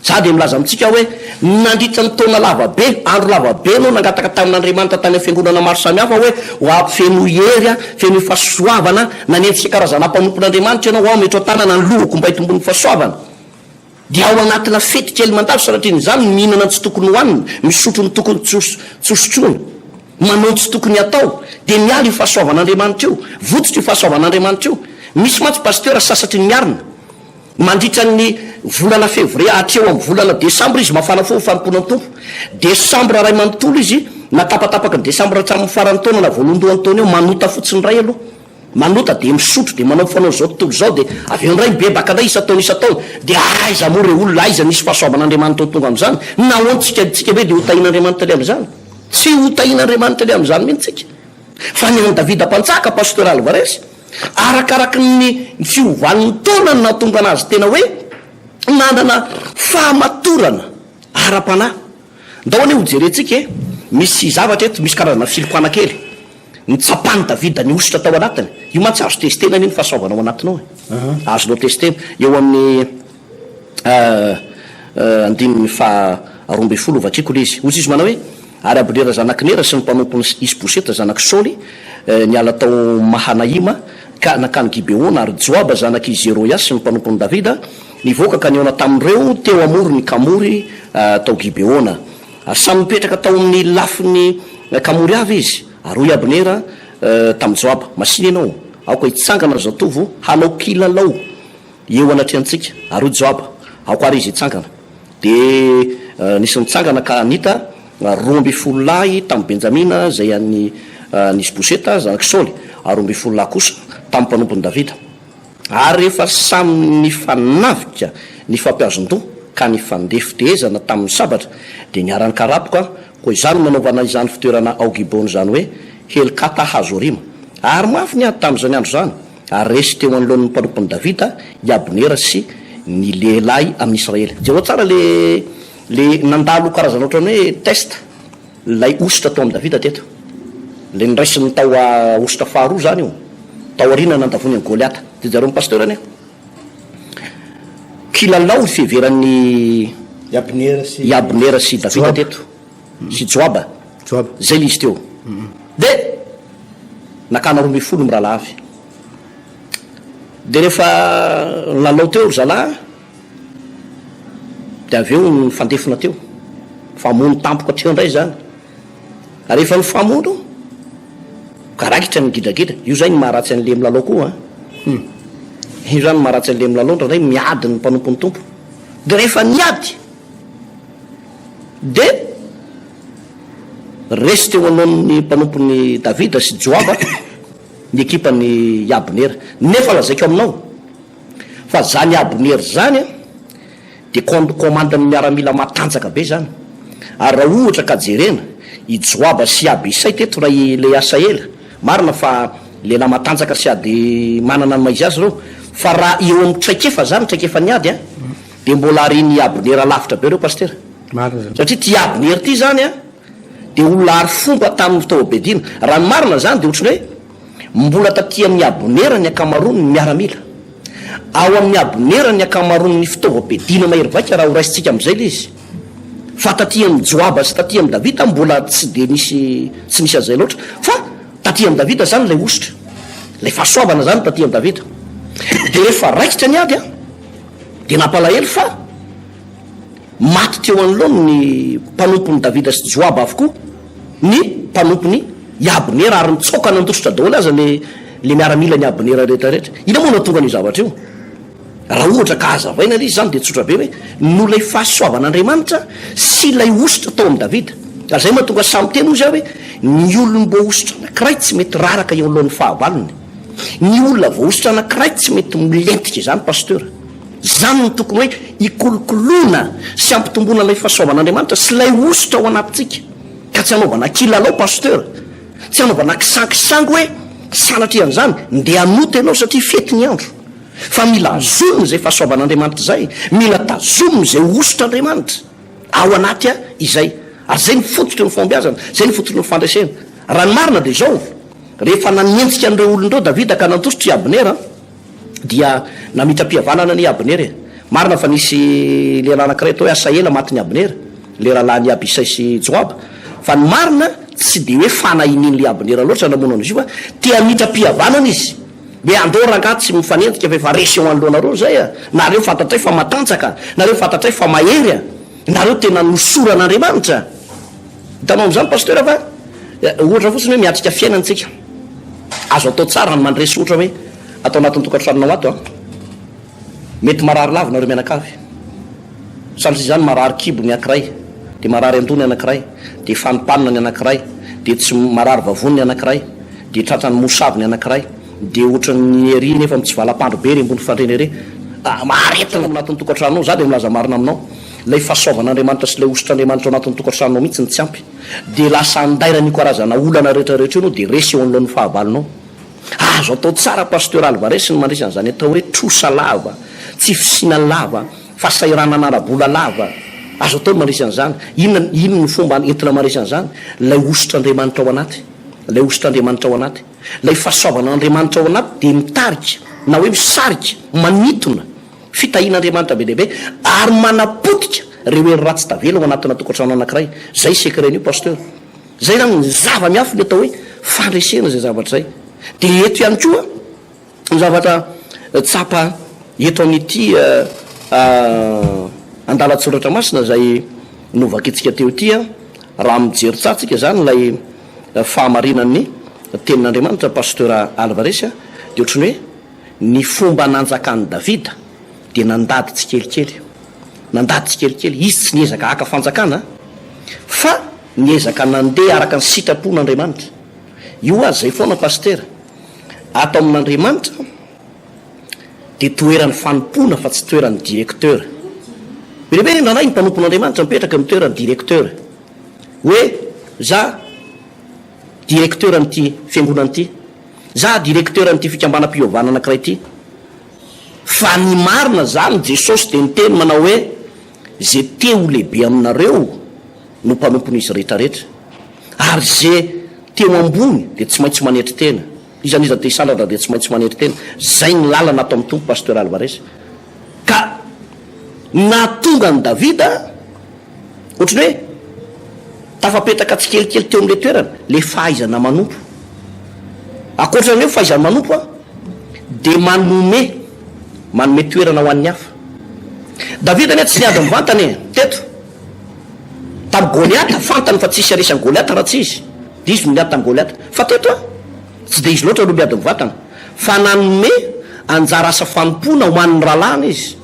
Za dia milaza amintsika hoe nandritra ny taona lava be, andro lava be ianao nangataka tamin'Andriamanitra tany amin'ny fiangonana maro samihafa hoe ho avy fenoy hery aho, fenoy fahasoavana, nanenjika karazana mpanompon'Andriamanitra ianao, aho metro an-tanana ny lohako mba hitomboan'ny fahasoavana. Dia ao anatina fety kely mandalo sanatrian'izany ny mihinana ny tsy tokony hohanina, misotro ny tokony tsy hosotroina, manao ny tsy tokony hatao, dia miala io fahasoavan'Andriamanitra io, votsotra io fahasoavan'Andriamanitra io. Misy mantsy pasitera sasatry ny miarina. Mandritra ny volana fevrier hatreo amin'ny volana desambra izy mafana fo amin'ny fanompoana ny Tompo. Desambra iray manontolo izy na tapatapaky ny desambra hatramin'ny faran'ny taona na voalohandohan'ny taona eo manota fotsiny indray aloha. Manota dia misotro dia manao fanao izao tontolo izao dia avy eo indray mibebaka indray isan-taona isan-taona. Dia aiza moa re olona aiza nisy fahasoavan'Andriamanitra ho tonga amin'izany? Nahoana tsika tsika ve dia ho tahian'Andriamanitra le amin'izany? Tsy ho tahian'Andriamanitra le amin'izany mihitsy tsika. Fa ny an'i Davida mpanjaka, Pasteur Alvarez, Arakaraky ny fiovan'ny taona no nahatonga anazy tena hoe nanana fahamatorana ara-panahy. Ndao anie hojerentsika e! Misy zavatra eto, misy karazana filokana kely. Nitsapan'i Davida ny hosotra tao anatiny. Io mantsy azo testena anie ny fahasoavana ao anatinao e! Azonao testena. Eo amin'ny andininy faha 12 vakiko ilay izy. Hoy izy manao hoe, Ary Abnera zanak'i Nera sy ny mpanompony Isboseta zanak'i Saoly niala tao Mahanaima ka nankany Gibeona, ary Joaba zanak'i Zeroia sy ny mpanompon'i Davida nivoaka ka nihaona tamin'ireo teo amoron'ny kamory tao Gibeona. Ary samy nipetraka tao amin'ny lafiny kamory avy izy. Ary hoy Abnera tamin'i Joaba, Masìna ianao, aoka hitsangana ny zatovo hanao kilalao eo anatrehantsika. Ary hoy Joaba, Aoka àry izy hitsangana. Dia nisy nitsangana ka nita 12 lahy tamin'i Benjamina izay an'i Isboseta zanak'i Saoly, ary 12 lahy kosa tamin'ny mpanompon'i Davida. Ary rehefa samy nifanavika nifampihazon-doha ka nifandefitehezana tamin'ny sabatra, dia niara-nikarapoka, koa izany no nanaovana izany fitoerana ao Gibeona izany hoe, Helkata-hazorima. Ary mafy ny ady tamin'izany andro izany. Ary resy teo anoloan'ny mpanompon'i Davida i Abnera sy ny lehilahy amin'i Israely. Jereo tsara le le nandalo karazana ohatran'ny hoe test ilay hosotra tao amin'i Davida teto. Ilay noraisiny tao hosotra faharoa izany io, tao aoriana nandavoany an'i Goliata. Dia jereo ny pasteur anie. Kilalao ny fiheveran'i I Abnera sy i Abnera sy Davida teto. Sy Joaba. Joaba. Zay le izy teo. De nakana 12 mirahalahy avy. De rehefa nilalao teo ry zalahy, de avy eo nifandefona teo. Nifamono tampoka teo indray zany. Ary rehefa nifamono, ka raikitra ny gidragidra. Io zay ny maharatsy an'le milalao koa an. Io zany ny maharatsy an'le milalao, indraindray miady ny mpanompon'ny Tompo. De rehefa niady, Dia resy teo anoloan'ny mpanompon'i Davida sy Joaba ny ekipan'i Abnera. Nefa lazaiko aminao fa izany Abnera izany dia komandin'ny miaramila matanjaka be izany. Ary raha ohatra ka jerena, i Joaba sy Abisay teto raha ilay Asaela, marina fa lehilahy matanjaka sy ady manana ny maha izy azy ireo, fa raha eo amin'ny traikefa izany, traikefan'ny ady an, Dia mbola arian'i Abnera lavitra be ireo Pasitera. Marina izany. Satria ity Abnera ity izany an, dia olona ary fomba tamin'ny fitaovam-piadiana. Raha ny marina izany dia ohatran'ny hoe mbola taty amin'i Abnera ny ankamaroan'ny miaramila. Ao amin'i Abnera ny ankamaroan'ny fitaovam-piadiana mahery vaika raha horaisintsika amin'izay ilay izy. Fa taty amin'i Joaba sy taty amin'i Davida mbola tsy dia nisy tsy nisy an'izay loatra. Fa taty amin'i Davida izany ilay hosotra. Ilay fahasoavana izany taty amin'i Davida. Dia rehefa raikitra ny ady an, dia nampalahelo fa maty teo anoloany ny mpanompon'i Davida sy Joaba avokoa ny mpanompon'i Abnera ary nitsoaka nandositra daholo aza le le miaramilan'i Abnera rehetra rehetra. Inona moa no nahatonga an'io zavatra io? Raha ohatra ka hazavaina ilay izy izany dia tsotra be hoe noho ilay fahasoavan'Andriamanitra sy ilay hosotra tao amin'i Davida. Ary izay mahatonga sahy miteny hozy aho hoe ny olom-boahosotra anankiray tsy mety raraka eo anoloan'ny fahavalony. Ny olona voahosotra anankiray tsy mety milentika izany Pasteur. Izany no tokony hoe hikolokoloana sy hampitomboana ilay fahasoavan'Andriamanitra sy ilay hosotra ao anatintsika. Ka tsy hanaovana kilalao Pasteur. Tsy hanaovana kisangisangy hoe sanatria an'izany, ndeha hanota ianao satria fety ny andro. Fa mila azonina izay fahasoavan'Andriamanitra izay, mila tazomina izay hosotr'Andriamanitra ao anaty izay. Ary izay no fototry ny fahombiazana, izay no fototry ny fandresena. Raha ny marina dia izao, rehefa nanenjika an'ireo olona ireo Davida ka nandositra i Abnera, dia namitra-pihavanana anie i Abnera e. Marina fa nisy lehilahy anankiray atao hoe Asahela matin'i Abnera, ilay rahalahin'i Abisay sy Joaba. Fa ny marina, tsy dia hoe fanahinin'ilay Abnera loatra namono an'izy io fa te hamitra-pihavanana izy. Hoe andao rangaha tsy mifanenjika fa efa resy eo anoloanareo zay a! Nareo fantatray fa matanjaka, nareo fantatray fa mahery a! Nareo tena nosoran'Andriamanitra! Hitanao amin'izany Pasteur fa ohatra fotsiny hoe miatrika fiainana tsika. Azo atao tsara ny mandresy ohatra hoe ato anatin'ny tokantranonao ato a! Mety marary lava nareo mianakavy. Sanatria izany marary kibo ny ankiray, dia marary andoha ny anankiray, dia fanimpanina ny anankiray, dia tsy marary vavony ny anankiray, dia tratran'ny mosavy ny anankiray, dia ohatran'ny ery nefa mitsivalapandro be ery ambony fandriana ery. Aretina ao anatin'ny tokantranonao, za dia milaza marina aminao, ilay fahasoavan'Andriamanitra sy ilay hosotr'Andriamanitra ao anatin'ny tokantranonao mihitsy no tsy ampy, dia lasa andairan'io karazana olana rehetra rehetra io ianao dia resy eo anoloan'ny fahavalonao. Azo atao tsara Pasteur Alvarez ny mandresy an'izany atao hoe trosa lava, tsy fisiana lava, fahasahiranana ara-bola lava. Azo atao ny mandresy an'izany. Inona inona no fomba entina mandresy an'izany? Ilay hosotr'Andriamanitra ao anaty. Ilay hosotr'Andriamanitra ao anaty. Ilay fahasoavan'Andriamanitra ao anaty dia mitarika na hoe misarika, manintona fitahian'Andriamanitra be dia be ary manapotika ireo hery ratsy tavela ao anatina tokantrano anankiray. Izay secret-n'io Pasteur. Izay izany ny zava-miafina atao hoe fandresena izay zavatra izay. Dia eto ihany koa ny zavatra tsapa eto amin'ity andalan-tsoratra masina izay novakintsika teo ity, raha mijery tsara tsika izany ilay fahamarinan'ny tenin'Andriamanitra Pasteur Alvarez dia ohatran'ny hoe ny fomba nanjakan'i Davida dia nandady tsikelikely. Nandady tsikelikely. Izy tsy niezaka haka fanjakana fa niezaka nandeha araka ny sitrapon'Andriamanitra. Io ho'a zay foana Pasitera. Ato amin'Andriamanitra dia toeran'ny fanompoana fa tsy toeran'ny directeur. Be dia be indraindray ny mpanompon'Andriamanitra mipetraka amin'ny toeran'ny directeur. Hoe za directeur an'ity fiangonana ity. Za directeur an'ity fikambanam-pivavahana anankiray ity. Fa ny marina zany Jesosy dia niteny manao hoe ze te ho lehibe aminareo no mpanompon'izy rehetra rehetra ary ze te ho ambony dia tsy maintsy manetry tena. Iza n'iza te hisandratra dia tsy maintsy manetry tena. Zay ny lalana ato amin'ny Tompo Pasteur Alvarez. Ka nahatonga an'i Davida Ohatran'ny hoe tafapetraka tsikelikely teo amin'ilay toerana ilay fahaizana manompo. Ankoatra ny hoe fahaizana manompo an, dia manome, manome toerana ho an'ny hafa. Davida anie tsy niady mivantana e, teto. Tamin'i Goliata, fantany fa tsy hisy haresy an'i Goliata raha tsy izy. Dia izy no niady tamin'i Goliata. Fa teto an, tsy dia izy loatra no miady mivantana, fa nanome anjara asa fanompoana ho an'ny rahalahiny izy.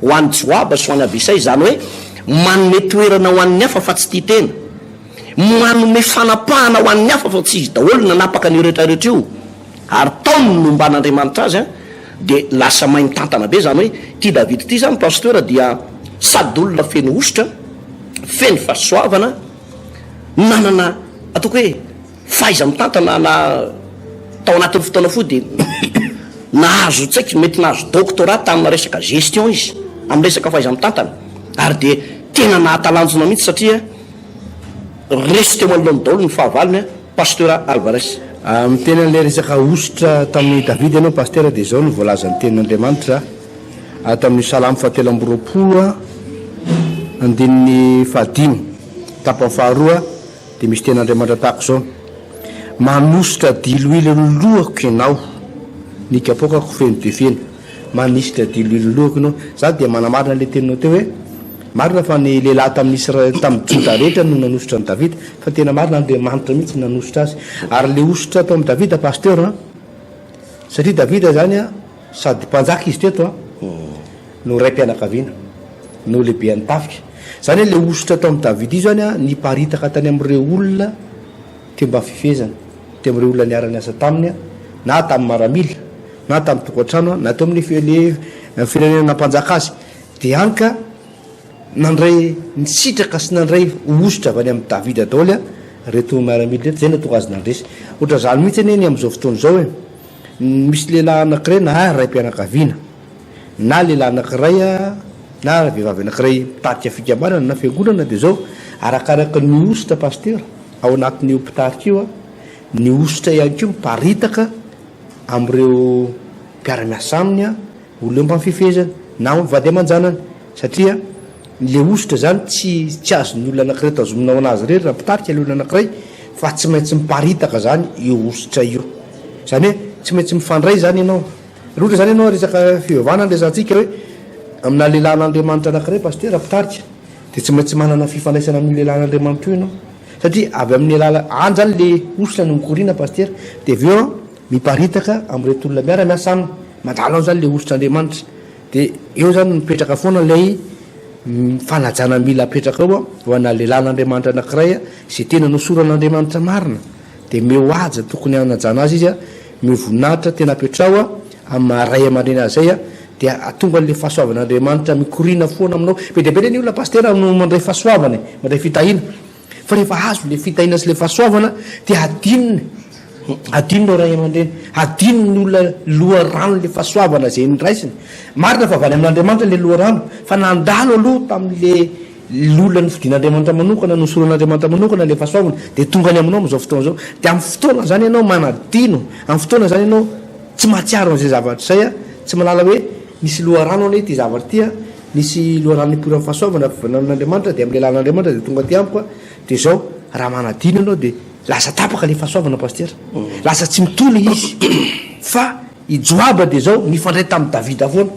ho an'i Joaba sy ho an'i Abisay, izany hoe manome toerana ho an'ny hafa fa tsy tia tena, manome fanapahana ho an'ny hafa fa tsy izy daholo no nanapaka an'io rehetra rehetra io, ary tao no nomban'Andriamanitra azy dia lasa mahay mitantana be, izany hoe ity Davida ity izany Pasteur dia sady olona feno hosotra, feno fahasoavana, nanana ataoko hoe Fahaiza-mitantana na tao anatin'ny fotoana fohy dia nahazo tsy haiko mety nahazo doctorat tamina resaka gestion izy amin'ny resaka fahaiza-mitantana ary dia tena nahatalanjona mihitsy satria resy teo anoloany daholo ny fahavalony Pasteur Alvarez. Miteny an'ilay resaka hosotra tamin'i Davida ianao Pasteur dia izao no voalazan'ny tenin'Andriamanitra ato amin'ny Salamo fahatelo ambiroapolo andininy fahadimy tapany faharoa Dia misy tenin'Andriamanitra tahaka izao, Manosotra diloilo ny lohako ianao. Ny kapoakako feno dia feno. Manisitra diloilo ny lohako ianao. Izaho dia manamarina ilay teninao teo hoe, marina fa ny lehilahy tamin'ny Isra-, tamin'ny Joda rehetra no nanosotra an'i Davida, fa tena marina Andriamanitra mihitsy no nanosotra azy. Ary ilay hosotra tao amin'i Davida Pasteur an, satria Davida izany an, sady mpanjaka izy teto an, no raim-pianakaviana, no lehiben'ny tafika. Izany hoe ilay hosotra tao amin'i Davida io izany an, niparitaka tany amin'ireo olona teo mba fifehezana, teo amin'ireo olona niara-niasa taminy, na tamin'ny maramila, na tamin'ny tokantrano, na teo amin'ny firenena nampanjaka azy, dia hany ka nandray nisitraka sy nandray hosotra avy any amin'i Davida daholo ireto miaramila ireto, izay no nahatonga azy nandresy. Ohatran'izany mihitsy anie ny amin'izao fotoana izao e! Misy lehilahy anankiray na raim-pianakaviana, na lehilahy anankiray na vehivavy anankiray mpitarika fikambanana na fiangonana dia izao, arakaraka ny hosotra pasitera ao anatin'io mpitarika io, ny hosotra ihany koa miparitaka amin'ireo mpiara-miasa aminy, olona eo ambany fifehezany na amin'ny vady aman-janany satria le hosotra zany tsy tsy azon'ny olona anankiray tazomina ho an'azy irery raha mpitarika le olona anankiray fa tsy maintsy miparitaka zany io hosotra io, zany hoe tsy maintsy mifandray zany ianao. Raha ohatra izany ianao resaka fivavahana no resahantsika hoe amina lehilahin'Andriamanitra anankiray pasitera mpitarika dia tsy maintsy manana fifandraisana amin'io lehilahin'Andriamanitra io ianao satria avy amin'ny alala any izany le hosotra no mikoriana pasitera dia avy eo an miparitaka amin'ireto olona miara miasa aminy mandalo ao izany le hosotr'Andriamanitra dia eo izany mipetraka foana ilay fanajana mila apetraka ao ho ana lehilahin'Andriamanitra anankiray izay tena nosoran'Andriamanitra marina Dia omeo haja tokony hanajana azy izy a, omeo voninahitra, tena apetraho a, amin'ny maha ray aman-dreny azy zay a, dia hahatonga an'ilay fahasoavan'Andriamanitra mikoriana foana aminao. Be dia be re ny olona pasitera no mandray fahasoavana e, mandray fitahiana, fa rehefa azo ilay fitahiana sy ilay fahasoavana dia hadinony, hadinonao ray aman-dreny, hadinon'ny olona loharanon'ilay fahasoavana izay noraisiny. Marina fa avy any amin'Andriamanitra ilay loharano, fa nandalo aloha tamin'ilay Ny olona nofidin'Andriamanitra manokana, nosoran'Andriamanitra manokana ilay fahasoavana dia tonga any aminao amin'izao fotoana izao. Dia amin'ny fotoana izany ianao manadino, amin'ny fotoana izany ianao tsy mahatsiaro an'izay zavatra izay, tsy mahalala hoe nisy loharano anie ity zavatra ity, nisy loharano nipoiran'ny fahasoavana avy amin'Andriamanitra dia amin'ny alalan'Andriamanitra dia tonga aty amiko, dia izao raha manadino ianao dia lasa tapaka ilay fahasoavana Pasitera, lasa tsy mitohy ilay izy. Fa i Joaba dia izao nifandray tamin'i Davida foana.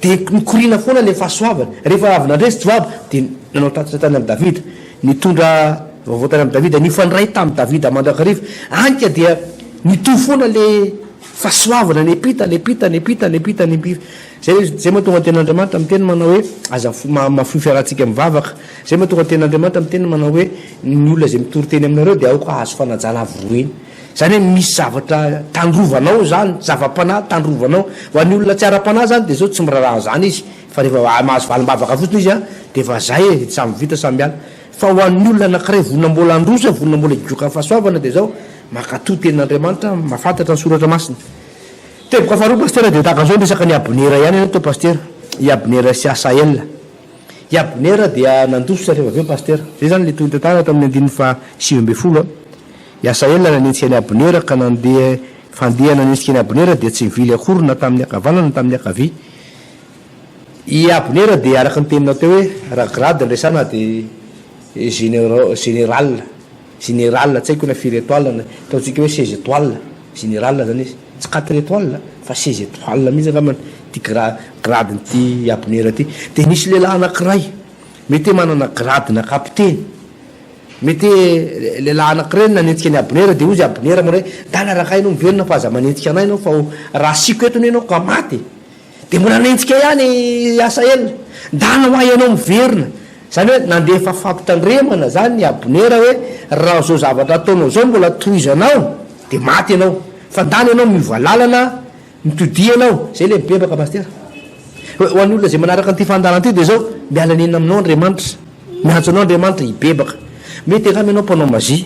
Dia nikoriana foana ilay fahasoavana. Rehefa avy nandresy Joaba, dia nanao tatitra tany amin'i Davida. Nitondra vaovao tany amin'i Davida, nifandray tamin'i Davida mandrakariva. Any ka dia nitohy foana ilay fahasoavana, niampita, niampita, niampita, niampita, niampita. Izay, izay mahatonga ny Tenin'Andriamanitra miteny manao hoe, aza mahafoy fiarahantsika mivavaka. Izay mahatonga ny Tenin'Andriamanitra miteny manao hoe, ny olona izay mitory teny aminareo dia aoka hahazo fanajana avo roa heny. Izany hoe misy zavatra tandrovanao izany, zava-panahy tandrovanao. Ho an'ny olona tsy ara-panahy izany dia izao tsy miraharaha an'izany izy fa rehefa mahazo valim-bavaka fotsiny izy an, dia efa izay e, samy vita samy miala. Fa ho an'ny olona anankiray vonona mbola handroso, vonona mbola higoka ny fahasoavana dia izao, mankatò tenin'Andriamanitra, mahafantatra ny soratra masina. Teboka faharoa Pasitera dia tahaka an'izao ny resaka an'i Abnera ihany ianao teo Pasitera, i Abnera sy Asaela. I Abnera dia nandositra rehefa avy eo Pasitera. Izay izany ilay tohin'ny tantara ato amin'ny andininy faha 19 an. I Asahela nanenjika an'i Abnera ka nandeha fandeha nanenjika an'i Abnera dia tsy nivily akory na tamin'ny ankavanana na tamin'ny ankavia. I Abnera dia araka ny teninao teo hoe raha grade no resahana dia général, général tsy haiko na firy étoile na ataontsika hoe seize étoiles, général zany izy, tsy quatre étoiles fa seize étoiles mihitsy angambany ity grade-n'ity Abnera ity. Dia nisy lehilahy anankiray mety hoe manana grade-na kapiteny. Mety hoe lehilahy anankiray no nanenjika an'i Abnera, dia hoy izy Abnera manao hoe, Ndana rangahy ianao miverina fa aza manenjika anay ianao fa ho raha asiako eto anie ianao ka maty e! Dia mbola nanenjika ihany i Asaela, Ndana ho ahy ianao miverina. Izany hoe nandefa fampitandremana izany i Abnera hoe raha izao zavatra ataonao izao mbola tohizanao dia maty ianao, fa ndana ianao miova lalana, mitodia ianao. Izay ilay mibebaka Pasitera. Ho an'ny olona izay manaraka an'ity fandaharana ity dia izao, miala nenina aminao Andriamanitra. Miantso anao Andriamanitra hibebaka. Mety angamba ianao mpanao magie.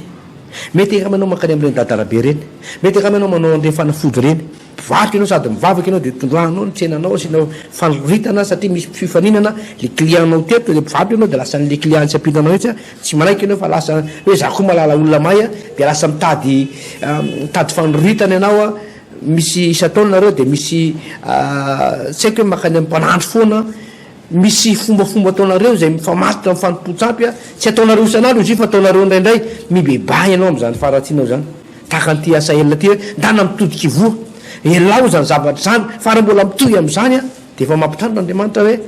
Mety angamba ianao mankany amin'ireny dadarabe ireny. Mety angamba ianao manao an'ireny fanafody ireny. Mpivarotra ianao sady mivavaka ianao dia tondrahanao ny tsenanao asianao fanoritana satria misy fifaninana le client-nao teto le mpivarotra ianao dia lasan'le client tsy ampitanao mihitsy tsy manaiky ianao fa lasa hoe za koa mahalala olona mahay dia lasa mitady mitady fanoritana ianao misy isan-taona nareo dia misy tsy haiko hoe mankany amin'ny mpanandro foana Misy fombafomba ataonareo izay mifamatotra amin'ny fanompoan-tsampy a, tsy ataonareo isan'andro izy io fa ataonareo indraindray, mibebaha ianao amin'izany faharatsianao izany. Tahaka an'ity Asaela ity hoe, ndana mitodika ivoho. Elao izany zavatra izany, fa raha mbola mitohy amin'izany an, dia efa mampitandrina Andriamanitra hoe,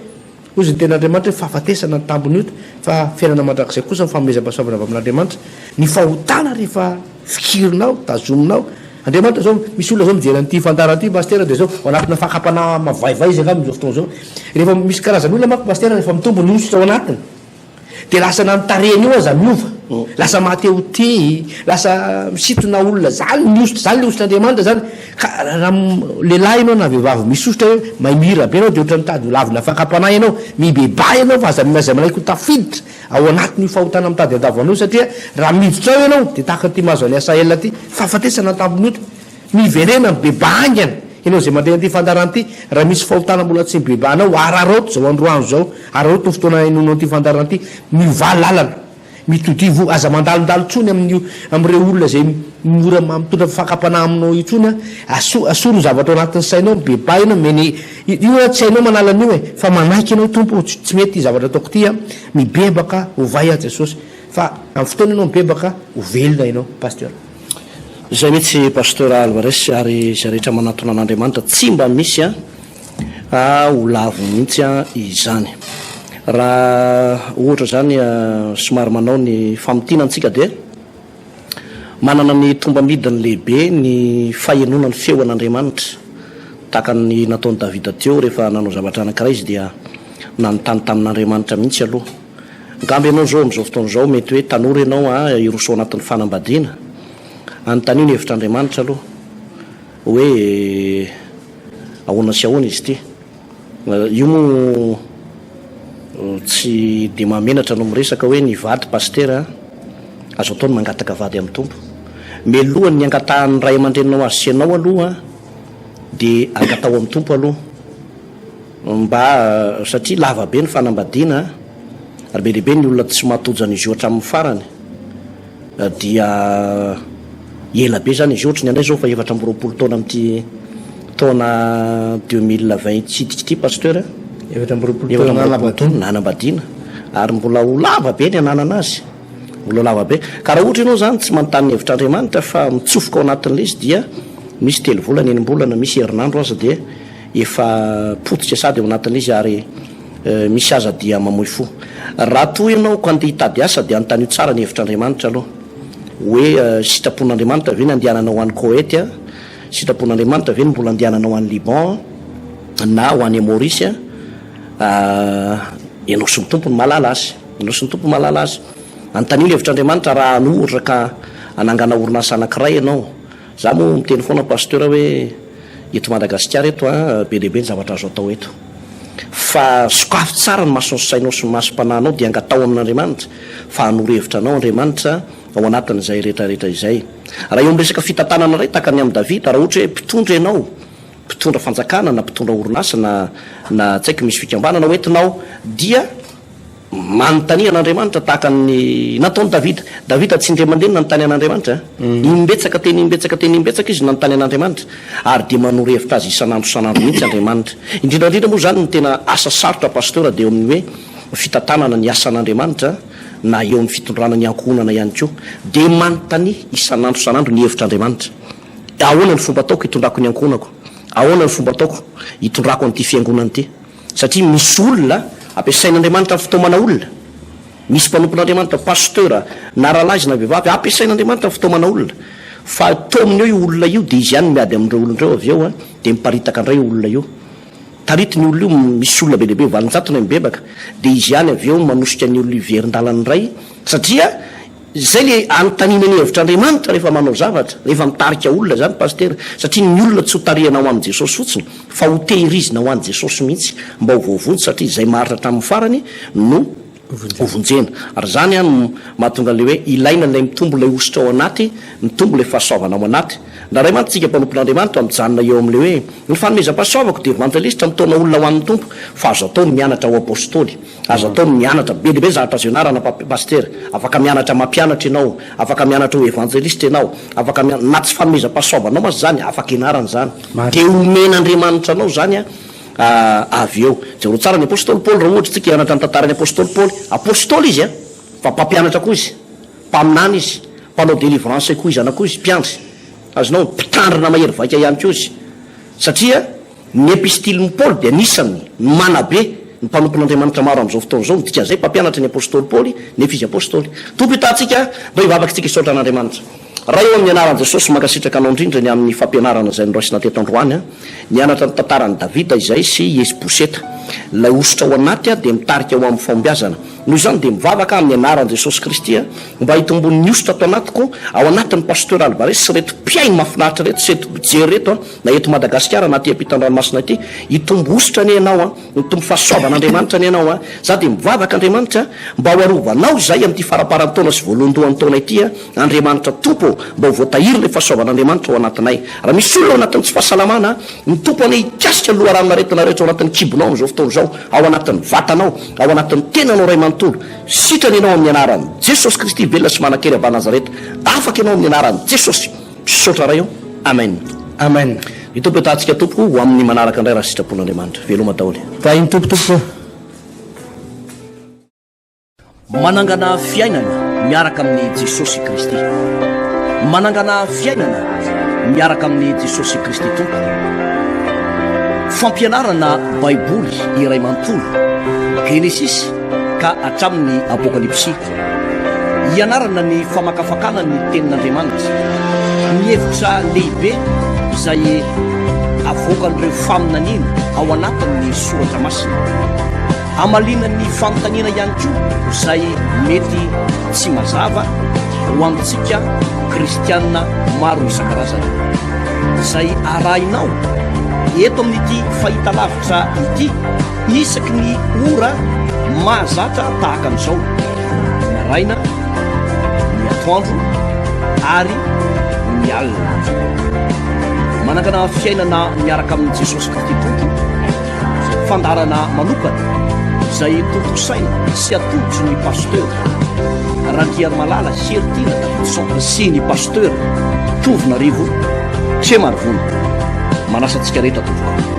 hoy izy ny tenin'Andriamanitra hoe fahafatesana ny tambin'ny ota, fa fiainana mandrakizay kosa ny fanomezam-pahasoavana avy amin'Andriamanitra. Ny fahotana rehefa fikirinao, tazominao, Andriamanitra izao, misy olona izao mijery an'ity fandaharana ity Pasitera dia izao, ao anatina fakam-panahy mavaivay izy angamba amin'izao fotoana izao. Rehefa misy karazan'olona manko Pasitera rehefa mitombo ny hosotra ao anatiny, Dia lasa na ny tarehiny io aza miova, lasa maha-te ho tia, lasa misintona olona, zany ny hosotra, zany le hosotr'Andriamanitra zany, ka raha lehilahy ianao na vehivavy misy hosotra hoe mahay mihira be ianao dia ohatran'ny mitady ho lavina fakam-panahy ianao, mibebaha ianao fa aza aza manaiky ho tafiditra ao anatin'io fahotana mitady handavo anao io satria raha miditra ao ianao dia tahaka an'ity mahazo an'i Asael ity, fahafatesana an-tampony ota. Miverena, mibebaha haingana, ianao izay mandre an'ity fandaharana ity, raha misy fahotana mbola tsy nibebahanao, araraoty izao androany izao, araraoty ny fotoana henoinao an'ity fandaharana ity, miovà lalana, mitodiha voa, aza mandalondalo intsony amin'io, amin'ireo olona izay mora mitondra fakam-panahy aminao intsony an, aso, asory ny zavatra ao anatin'ny sainao, mibebaha ianao, mene, io an tsy hainao manala an'io e, fa manaiky ianao, Tompo ô, tsy mety ity zavatra ataoko ity an, mibebaka, ovay aho Jesosy. Fa amin'ny fotoana ianao mibebaka, ho velona ianao Pasteur. Izay mihitsy Pasteur Alvarez ary izay rehetra manantona an'Andriamanitra tsy mba misy a ho lavo mihitsy izany. Raha ohatra izany somary manao ny famintinana antsika dia manana ny tombamidiny lehibe ny fahenoana ny feo an'Andriamanitra tahaka ny nataon'i Davida teo rehefa nanao zavatra anankiray izy dia nanontany tamin'Andriamanitra mihitsy aloha. Angamba ianao izao amin'izao fotoana izao mety hoe tanora ianao an, hiroso ao anatin'ny fanambadiana. Anontanio ny hevitr'Andriamanitra aloha hoe ahoana sy ahoana izy ity. Io moa tsy dia mahamenatra no miresaka hoe ny vady pasitera azo atao ny mangataka vady amin'ny Tompo. Mialohan'ny hangatahan'ny ray aman-dreninao azy sy ianao aloha dia angataho amin'ny Tompo aloha. Mba satria lava be ny fanambadiana ary be dia be ny olona tsy mahatojo an'izy io hatramin'ny farany dia ela be zany izy io, ohatry ny anay zao efa 24 taona amin'ity taona 2020 hitsidika ity Pasteur a, 24 taona 24 nanambadiana ary mbola ho lava be ny ananana azy, mbola ho lava be, ka raha ohatra ianao zany tsy manontany ny hevitr'Andriamanitra fa mitsofoka ao anatin'ilay izy dia misy telo volana, enim-bolana, misy herinandro aza dia Efa potika sady ao anatin'ilay izy ary misy aza dia mamoy fo. Raha toa ianao ka andeha hitady asa dia anontanio tsara ny hevitr'Andriamanitra aloha. Hoe sitrapon'Andriamanitra ve ny andehananao any Koety a? Sitrapon'Andriamanitra ve ny mbola andehananao any Liban na ho any Maurice a? Ianao sy ny Tompo no mahalala azy. Ianao sy ny Tompo no mahalala azy. Anontanio ny hevitr'Andriamanitra raha ohatra ka hanangana orinasa anankiray ianao. Za moa miteny foana Pasteur hoe eto Madagasikara eto an, be dia be ny zavatra azo atao eto. Fa sokafy tsara ny mason'ny sainao sy ny masom-panahinao dia angataho amin'Andriamanitra fa hanoro hevitra anao Andriamanitra ao anatin'izay rehetra rehetra izay. Raha eo amin'ny resaka fitantanana indray tahaka ny amin'i Davida, raha ohatra hoe mpitondra ianao, mpitondra fanjakana na mpitondra orinasa na na tsy haiko misy fikambanana hoentinao dia Manontania an'Andriamanitra tahaka ny nataon'i Davida. Davida tsy indray mandeha no nanontany an'Andriamanitra. Imbetsaka teny imbetsaka teny imbetsaka izy no nanontany an'Andriamanitra. Ary dia manoro hevitra azy isan'andro isan'andro mihitsy Andriamanitra. Indrindra indrindra moa izany ny tena asa sarotra Pasteur dia eo amin'ny hoe fitantanana ny asan'Andriamanitra na eo amin'ny fitondrana ny ankohonana ihany koa. Dia manontania isan'andro isan'andro ny hevitr'Andriamanitra. Ahoana ny fomba ataoko hitondrako ny ankohonako? Ahoana ny fomba ataoko hitondrako an'ity fiangonana ity? Satria misy olona ampiasain'Andriamanitra amin'ny fitaomana olona. Misy mpanompon'Andriamanitra, pasteur, na rahalahy izy na vehivavy, ampiasain'Andriamanitra amin'ny fitaomana olona. Fa taominy eo io olona io dia izy ihany no miady amin'ireo olona ireo avy eo an, dia miparitaka indray io olona io. Taritiny io olona io, misy olona be dia be, 800 no mibebaka, dia izy ihany avy eo manosika ny olona hiverin-dalana indray, satria Izay le anontaniana ny hevitr'Andriamanitra rehefa manao zavatra, rehefa mitarika olona izany Pasitera, satria ny olona tsy ho tarihana ho amin'i Jesosy fotsiny fa ho tehirizina ho an'i Jesosy mihitsy mba ho voavonjy satria izay maharitra hatramin'ny farany no hovonjena. Ary izany no mahatonga an'ilay hoe ilaina ilay mitombo ilay hosotra ao anaty, mitombo ilay fahasoavana ao anaty. Indraindray mantsy tsika mpanompon'Andriamanitra mijanona eo amin'ilay hoe ny fanomezam-pahasoavako dia evanjelista mitaona olona ho an'ny Tompo fa azo atao ny mianatra ho apostoly. Azo atao ny mianatra. Be dia be ny zavatra azo ianarana Pasitera. Afaka mianatra mampianatra ianao, afaka mianatra ho evanjelista ianao, afaka mian, na tsy fanomezam-pahasoavanao mantsy izany, afaka ianarana izany. Dia omen'Andriamanitra anao izany avy eo. Jereo tsara ny Apostoly Paoly, raha ohatra isika hianatra ny tantaran'ny Apostoly Paoly. Apostoly izy an, fa mpampianatra koa izy, mpaminany izy, mpanao délivrance koa izy, ana koa izy, mpiandry. Azonao, mpitandrina mahery vaika ihany koa izy. Satria ny epistilin'i Paoly dia anisan'ny manabe ny mpanompon'Andriamanitra maro amin'izao fotoana izao, ny dikan'izay mpampianatra ny apostoly Paoly nefa izy apostoly. Tompo hitahantsika, ndao hivavaka isika hisaotra an'Andriamanitra. Ray ô amin'ny anaran'i Jesosy mankasitraka Anao indrindra ny amin'ny fampianarana izay noraisina teto androany. Nianatra ny tantaran'i Davida izay sy i Esboseta. Ilay hosotra ao anaty dia mitarika ho amin'ny fahombiazana. Noho izany dia mivavaka amin'ny anaran'i Jesosy Kristy mba hitomboan'ny hosotra ato anatiko, ao anatin'ny Pasteur Alvarez sy ireto mpihaino mahafinaritra ireto sy ireto mpijery ireto na eto Madagasikara na aty ampitan-dranomasina aty. Hitombo hosotra anie ianao an! Mitombo fahasoavan'Andriamanitra anie ianao an! Za dia mivavaka Andriamanitra mba ho arovanao izahay amin'ity faramparan'ny taona sy voalohandohan'ny taona ity an! Andriamanitra Tompo ô, mba ho voatahiry ilay fahasoavan'Andriamanitra ao anatinay. Raha misy olona ao anatin'ny tsy fahasalamana, ny Tompo anie hikasika ny loharanon'aretina rehetra ao anatin'ny kibonao amin'izao fotoana izao, ao anatin'ny vatanao, ao anatin'ny tenanao iray manontolo. Sitrana ianao amin'ny anaran'i Jesosy Kristy velona sy manan-kery avy Nazareta. Afaka ianao amin'ny anaran'i Jesosy. Misaotra Ray ô. Amen. Amen. Ny Tompo etahantsika Tompoko ho amin'ny manaraka indray raha sitrapon'Andriamanitra. Veloma daholo. Tahin'ny Tompo Tompoko. Manangana fiainana miaraka amin'i Jesosy Kristy. Manangana fiainana miaraka amin'i Jesosy Kristy Tompo. Fampianarana Baiboly iray manontolo, Genesisy ka hatramin'ny Apokalypsy. Hianarana ny famakafakana ny Tenin'Andriamanitra, ny hevitra lehibe izay avoakan'ireo faminaniana ao anatin'ny Soratra Masina. Hamaliana ny fanontaniana ihany koa izay mety tsy mazava ho antsika kristiana maro isan-karazany. Izay arahinao eto amin'ity fahitalavitra ity isaky ny ora mahazatra tahaka an'izao, ny maraina, ny atoandro ary ny alina. Manangana fiainana miaraka amin'i Jesosy Kristy Tompo, fandaharana manokana izay tontosaina sy atolotry ny Pasteur Randriarimalala Heritiana Davidson sy ny Pasteur Tovonarivo Tremarivony. Manasa antsika rehetra tompoko.